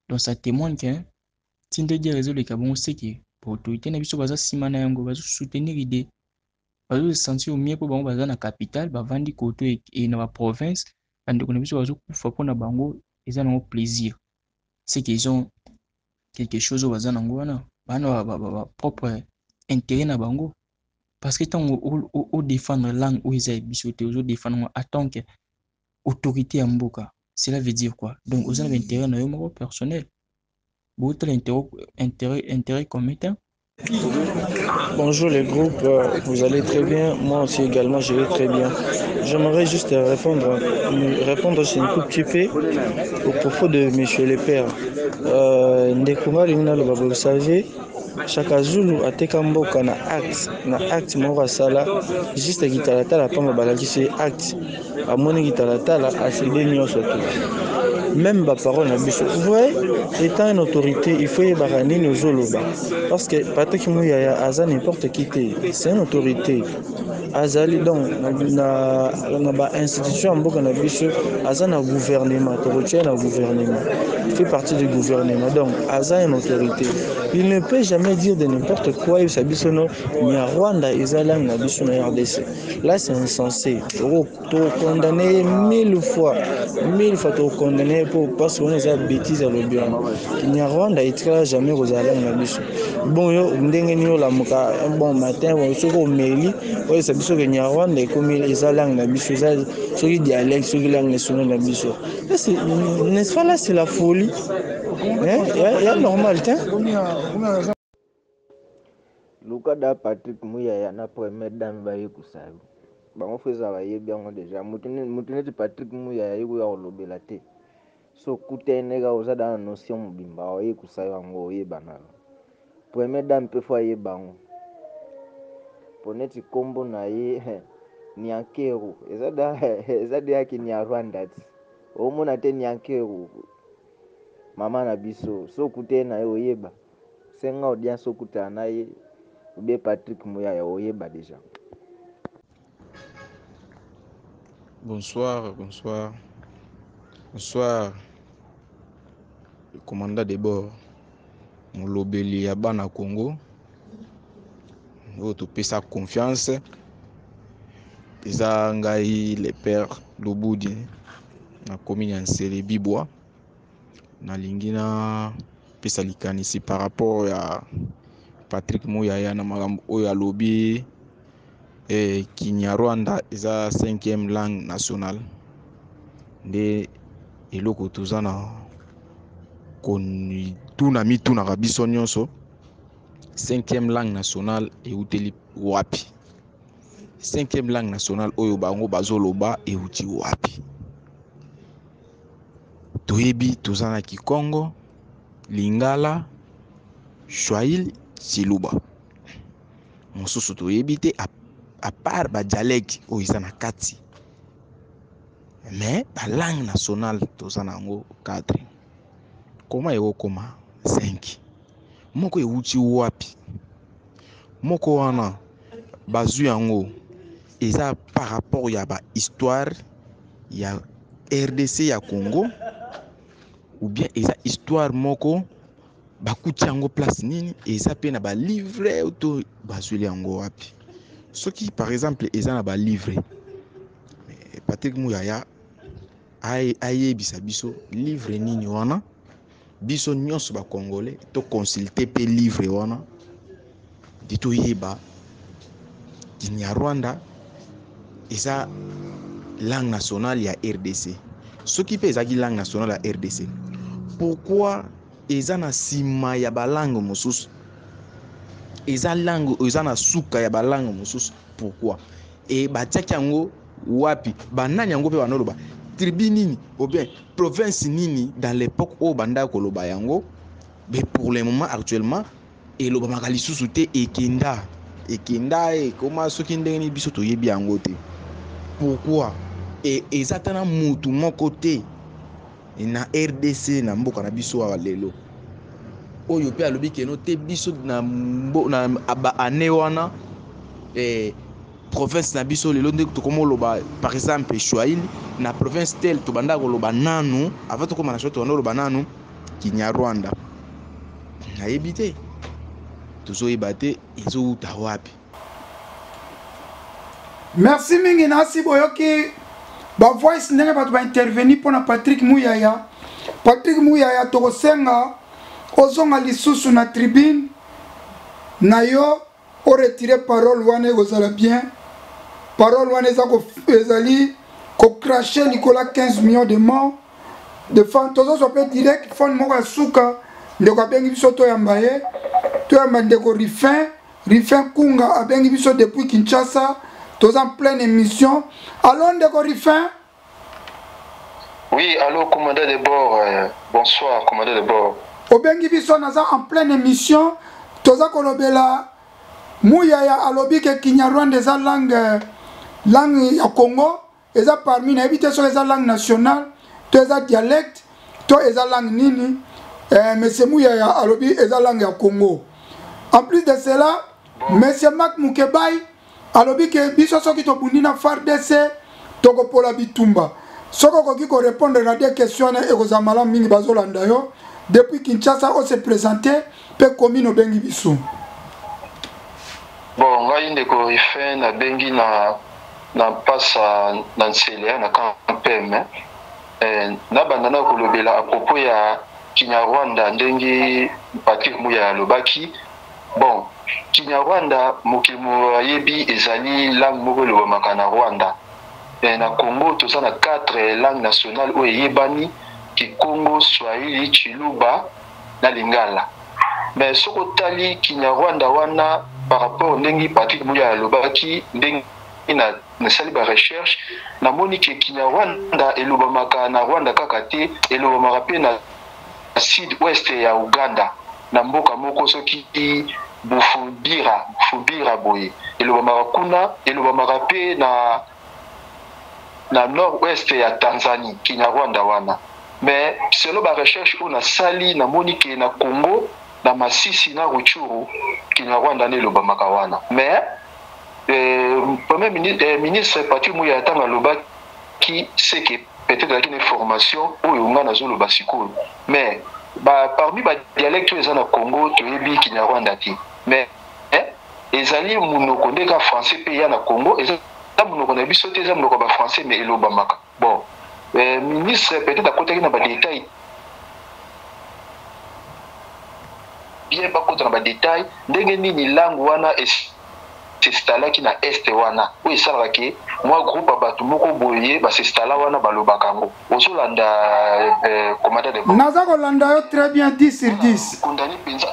Donc ça témoigne que tinde guerre ezoleka bongo c'est que ba autorité na biso baza nsima na yango, bazo soutenir idée, bazo se sentir au mieux po bango baza na capitale, bavandi koto e na ba province, bandeko na biso bazokufa mpona bango eza nango plaisir. C'est qu'ils ont quelque chose oyo baza nango wana, bana ba propre intérêt na bango. Parce que ntango o défendre langue oyo eza ya biso te, ozo défendre yango en tant que autorité ya mboka. Cela veut dire quoi? Donc oza na ba intérêt na yo moko personnel. Botala intérêt intérêt intérêt commun te. Bonjour les groupes, euh, vous allez très bien, moi aussi également je vais très bien. J'aimerais juste répondre, répondre c'est un tout petit peu au propos de Monsieur le Père. Euh, ndeko nga alingi naloba vous savez Shaka Zulu ateka mboka na acte na acte moko asala juste kitalatala pamba balakisi ye acte amoni kitalatala asede nyonso te même baparole na biso vous voyez étant une autorité il faut yebaka nini ozoloba parce que Patrick Muyaya aza n'importe qui te c'est une autorité azali donc na, na ba institution ya mboka na biso aza na gouvernement tokotia na gouvernement il fait partie du gouvernement donc aza une autorité il ne peut jamais dire de n'importe quoi yebisa biso no nyarwanda eza langue na biso na rdc là c'est insensé tokokondane ye mille fois mille fois tokokondane ye po parce que wana eza bétise alobi wana kinyarwanda etikala jamais kozala langue na biso bon yo ndenge nini olamuka un bon matin bon soki omeli oyesa biso ke nyarwanda ekomi eza langue na biso eza soki dialecte soki langue nationale na biso n'est-ce pas là c'est la folie hein? ya, ya normal te Luka da Patrick Muyaya na première dame bayekusa yo. Bango faut ezala bayebi yango deja. Mutu neti Patrick Muyaya ye kuya kolobela te. So okutani na ye kaka oza da na notion mobimba akoyekusa yo yango oyeba na yo. Première dame pe faut ayeba yango. Po neti kombo na ye Nyankeru eza da eza deja Kinyarwanda ti. Omona te Nyankeru mama na biso so okutani na ye oyeba. Senga audience okutana na ye ou bien Patrick Muyaya oyeba dejà. Bonsoir, bonsoir. Bonsoir, le commandant de bord. Molobeli ya bana Congo. Oyo topesa confiance. Eza ngai le père Lubudi na commune ya Nsele Bibwa. Nalingi na pesa likanisi par rapport ya Patrick Muyaya na makambo oyo alobi eh, Kinyarwanda eza cinquième langue nationale nde eloko toza na kotuna mitunaka biso nyonso cinquième langue nationale euteli wapi cinquième langue nationale oyo bango bazoloba euti wapi Toyebi toza na kikongo, lingala, swahili, tshiluba. Mosusu toyebi te à part ba dialecte oyo eza na kati. Mais ba langue nationale toza na yango 4. Comment ekokoma 5? Moko ewuti wapi? Moko wana bazwi yango eza par rapport ya ba histoire ya rdc ya Congo ou bien eza histoire moko bakuti yango place nini eza pe na ba livre to bazweli yango wapi soki par exemple eza na ba livre Patrick Muyaya ayebisa biso livre nini wana biso nyonso ba congolais to consulter pe livre wana nde toyeba Kinyarwanda eza langue nationale ya RDC. Soki pe ezalaki langue nationale ya RDC, pourquoi eza na sima ya ba langue mosusu? Eza langue eza na suka ya ba langue mosusu pourquoi? Et batiaki yango wapi? Banani yango pe banoloba tribu nini ou bien province nini dans l'époque oyo bandaka koloba yango? Mais pour le moment actuellement elobamaka lisusu te ekenda ekenda ekoma soki ndenge nini biso toyebi yango te pourquoi e eza ata na mutu moko te na rdc na mboka na biso awa lelo oyo mpe alobi keno te biso na, na ba année wana eh, province na biso lelo nde tokoma oloba par exemple swahili na province tel tobanda koloba nanu avant tokoma na swahili tobanda koloba nanu kinyarwanda nayebi te tozoyeba te ezowuta wapi merci mingi nasi boyoki bavoice ndenge bato baintervenir mpo na patrick muyaya patrick muyaya tokosenga ozonga lisusu na tribune na yo o retire parole wana ekozala bien parole wana eza ezali kocrache likolo ya 15 millions de morts De fan tozozwa mpe direct phone moko ya suka ndeko abengi biso toyamba ye toyamba ndeko rifin rifin kunga abengi biso depuis kinshasa toza en pleine émission allo ndeko rifin Oui, allô, commandant de bord. Euh, bonsoir, commandant de bord. Obengi biso naza en pleine émission. Toza kolobela Muyaya alobi ke Kinyarwanda eza langue langue ya Congo eza parmi nayebi te soki eza langue nationale to eza dialecte to eza langue nini eh, monsieur Muyaya alobi eza langue ya Congo. En plus de cela, monsieur Marc Mukebayi alobi ke biso soki tobundi na FARDC tokopola bitumba. Soki okoki ko répondre na deux questions wana ekozala malamu mingi bazolanda yo depuis Kinshasa o se présenter mpe commune obengi biso. Bon, ngai ndeko Rifin nabengi na na mpasa na nsele na campm eh, nabanda na kolobela à propos ya Kinyarwanda ndenge Patrick Muyaya alobaki. Bon, Kinyarwanda mokili mo ayebi ezali langue moko elobamaka na Rwanda. Eh, na Congo toza na 4 langues nationales oyo eyebani, Kikongo, Swahili, Tshiluba na Lingala. Mais soki otali Kinyarwanda wana par rapport ndenge Patrick Muyaya alobaki, ndenge na nasali ba recherche namoni ke Kinyarwanda elobamaka na Rwanda kaka te, elobamaka pe na sud ouest ya Ouganda na mboka moko soki Bufumbira, Bufumbira boye elobamaka kuna, elobamaka pe na na nord ouest ya Tanzanie Kinyarwanda wana. Mais selon ba recherche oyo nasali namoni ke na Congo na Masisi na Rutshuru Kinyarwanda nde elobamaka wana. Mais euh, premier ministre, euh, ministre Patrick Muyaya ntango alobaki c'est que peut-être azalaki na information oyo ngai nazoloba sikoyo, mais ba, parmi ba dialecte oyo eza na Congo toyebi Kinyarwanda te, mais eh, ezali monoko nde ka français mpe eya na Congo, eza monoko na biso te, eza monoko ya ba français mais elobamaka. Bon, euh, ministre peut-être akotaki na ba détail bien, bakota na ba détail ndenge nini langue wana s'installaki na est wana, oyo esalaka ke mwa groupe ya bato moko boye bas'installa wana balobaka yango. Ozolanda euh, commandant de bord? Naza kolanda yo très bien, 10 sur 10. Condamné mpenza,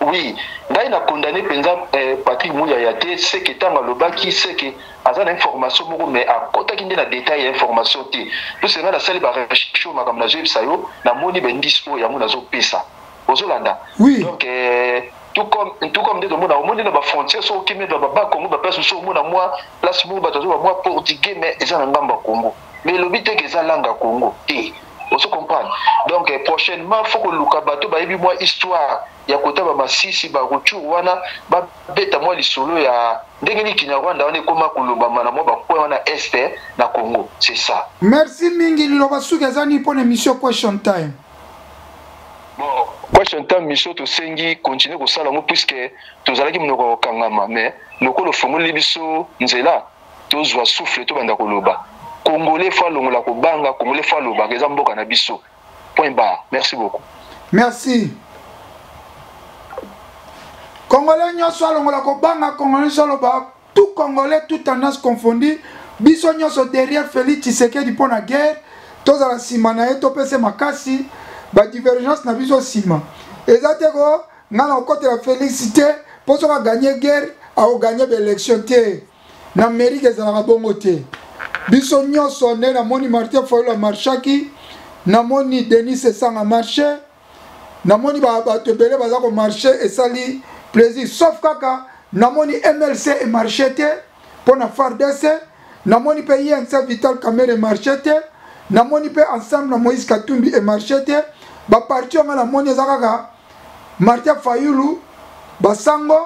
oui, ngai na condamné mpenza eh, Patrick Muyaya te, seke ntango alobaki seke aza na information moko mais akotaki nde na détail ya information te. Puisque ngai nasali ba recherche oyo makambo nazoyebisa yo, namoni baindice oyo yango nazopesa. Ozolanda? Oui. Donc eh, tout comme tout comme nde tomona omoni na ba frontière soki okimi na ba bas Congo ba place mosusu omona mwa place moko bato azoba mwa portugais mais eza na ngambo ya Congo, mais elobi te ke eza langue ya Congo te. Ozo comprendre? Donc eh, prochainement faut koluka bato bayebi mwa histoire ya kota ba Masisi ba Rutshuru wana babeta mwa lisolo ya ndenge nini Kinyarwanda wana ekoma kolobama na mwa ba coin wana est na Congo. C'est ça. Merci mingi. Liloba suki eza nini mpo na émission Question Time? Bon, Question Time mission tosengi continuer kosala yango puisque tozalaki monoko ya kokangama, mais lokola ofongoli biso nzela tozwa souffle tobanda koloba. Congolais faut alongola kobanga, Congolais faut alobaka, eza mboka na biso. Point barre. Merci beaucoup. Merci. Congolais nyonso alongola kobanga, Congolais nyonso aloba, tout Congolais, tout tendance confondue, biso nyonso derrière Félix Tshisekedi mpo na guerre, tozala nsima na ye, topese makasi, ba divergence na biso nsima. Eza te ko nga na kokotela Félix te mpo soki aganye guerre akoganye ba élection te. Na Amerique ezalaka bongo te. Biso nyonso nde namoni Martin Fayulu amarchaki, namoni Denis Sesanga marche, namoni bato ebele baza komarche, esali plaisir, sauf kaka namoni MLC emarche te mpo na FARDC, namoni mpe UNC Vital Kamerhe emarche te, namoni mpe ensemble na Moïse Katumbi emarche te. Baparti oyo nga namoni eza kaka Martin Fayulu, basango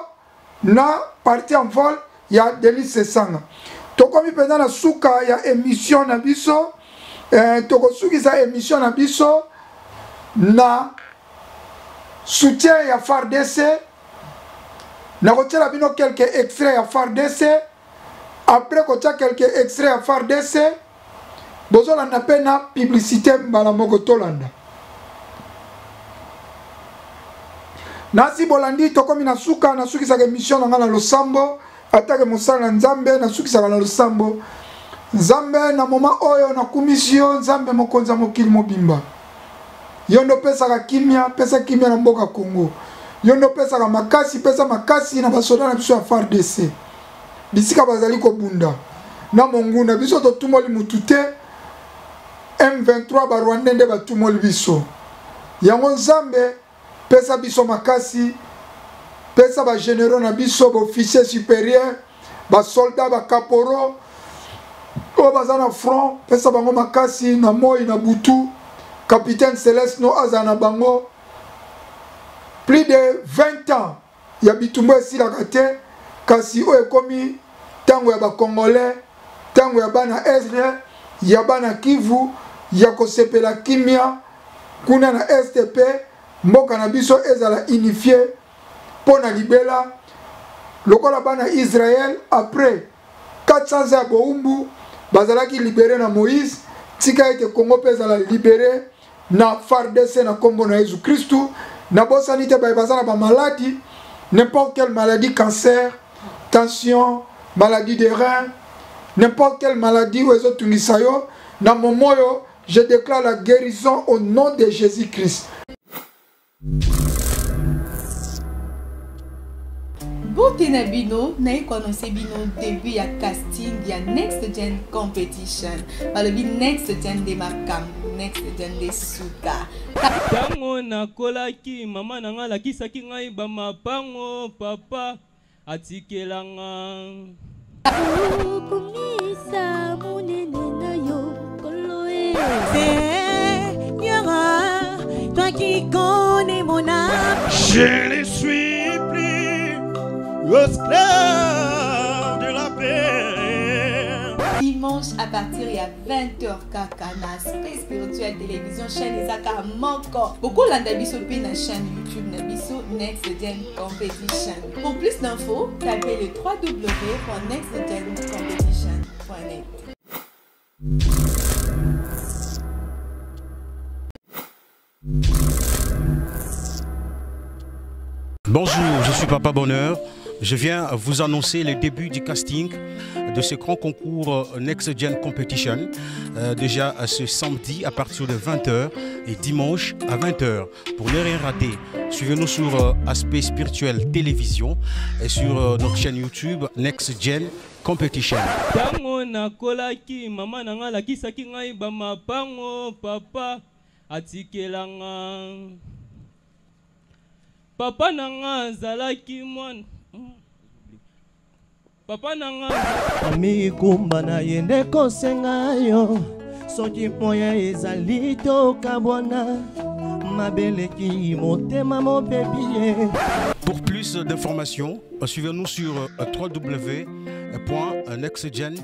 na parti en vol ya Denis Sesanga. Tokomi mpenza na suka ya emission na biso. Eh, tokosukisa emission na biso na soutien ya FARDC. Nakotiela bino quelques extraits ya FARDC. Après kotia quelques extraits ya FARDC, bozolanda mpe na publicité mbala moko tolanda. Nasi bolandi, tokomi na suka. Nasukisaka emission na ngai na losambo, atake mosala na Nzambe, nasukisaka na losambo. Nzambe, na moma oyo nakumisi yo, Nzambe mokonzi ya mokili mobimba. Yo nde opesaka kimia, pesa kimia na mboka Congo. Yo nde opesaka makasi, pesa makasi na basoda na biso ya FARDC. Bisika bazali kobunda na monguna, biso totumoli mutu te. M23 ba Rwandais nde batumoli biso. Yango Nzambe pesa biso makasi, pesa ba generaux na biso, ba officiers supérieurs, ba soldats, ba caporaux oyo baza na front, pesa bango makasi na moi na butu. Capitaine Celeste no azala na bango plus de 20 ans ya bitumba esilaka te, kasi oyo ekomi ntango ya ba Congolais, ntango ya bana Est, ya bana Kivu ya kosepela kimia kuna na Est mpe mboka na biso ezala unifie mpo na libela lokola bana Israël après 400 ans ya bowumbu bazalaki libere na Moïse. Tika ete Congo mpe ezala libere na FARDC na kombo na Yesu Kristu. Nabosani te baye baza na bamaladi, n'importe quelle maladie, cancer, tension, maladie de rein, n'importe quelle maladie oyo ezotungisa yo na momoyo, je déclare la guérison au nom de Jésus-Christ. Mbote na bino, naye koannonce bino début ya casting ya Next Gen Competition. Balobi Next Gen nde makambo, Next Gen nde suka. Ntango nakolaki, mama na ngai alakisaki ngai bamapango papa atikela nga. Okumisa monene na yo, Nkolo e. Seigneur, toi qui connais mon âme. Je ne suis plus esclave de la paix. Dimanche à partir ya 20h kaka na Aspect Spirituel Télévision, chaîne ezaka moko. Bokolanda biso pe na chaîne YouTube na biso Next Gen Competition. Pour plus d'infos, tapez le www.nextgencompetition.net. Bonjour, je suis Papa Bonheur. Je viens vous annoncer le début du casting de ce grand concours Next Gen Competition. Déjà ce samedi à partir de 20h et dimanche à 20h. Pour ne rien rater, suivez-nous sur Aspect Spirituel Télévision et sur notre chaîne YouTube Next Gen Competition. Tango nakolaki, mama na ngai alakisaki ngai bamapango papa atikela nga. Papa na nga azalaki mwana. Papa na nga. Mikumba na ye nde kosenga yo, soki moyen ezali tokabwana, mabeleki motema mobebi ye. Pour plus d'informations, suivez-nous sur www.nextgen.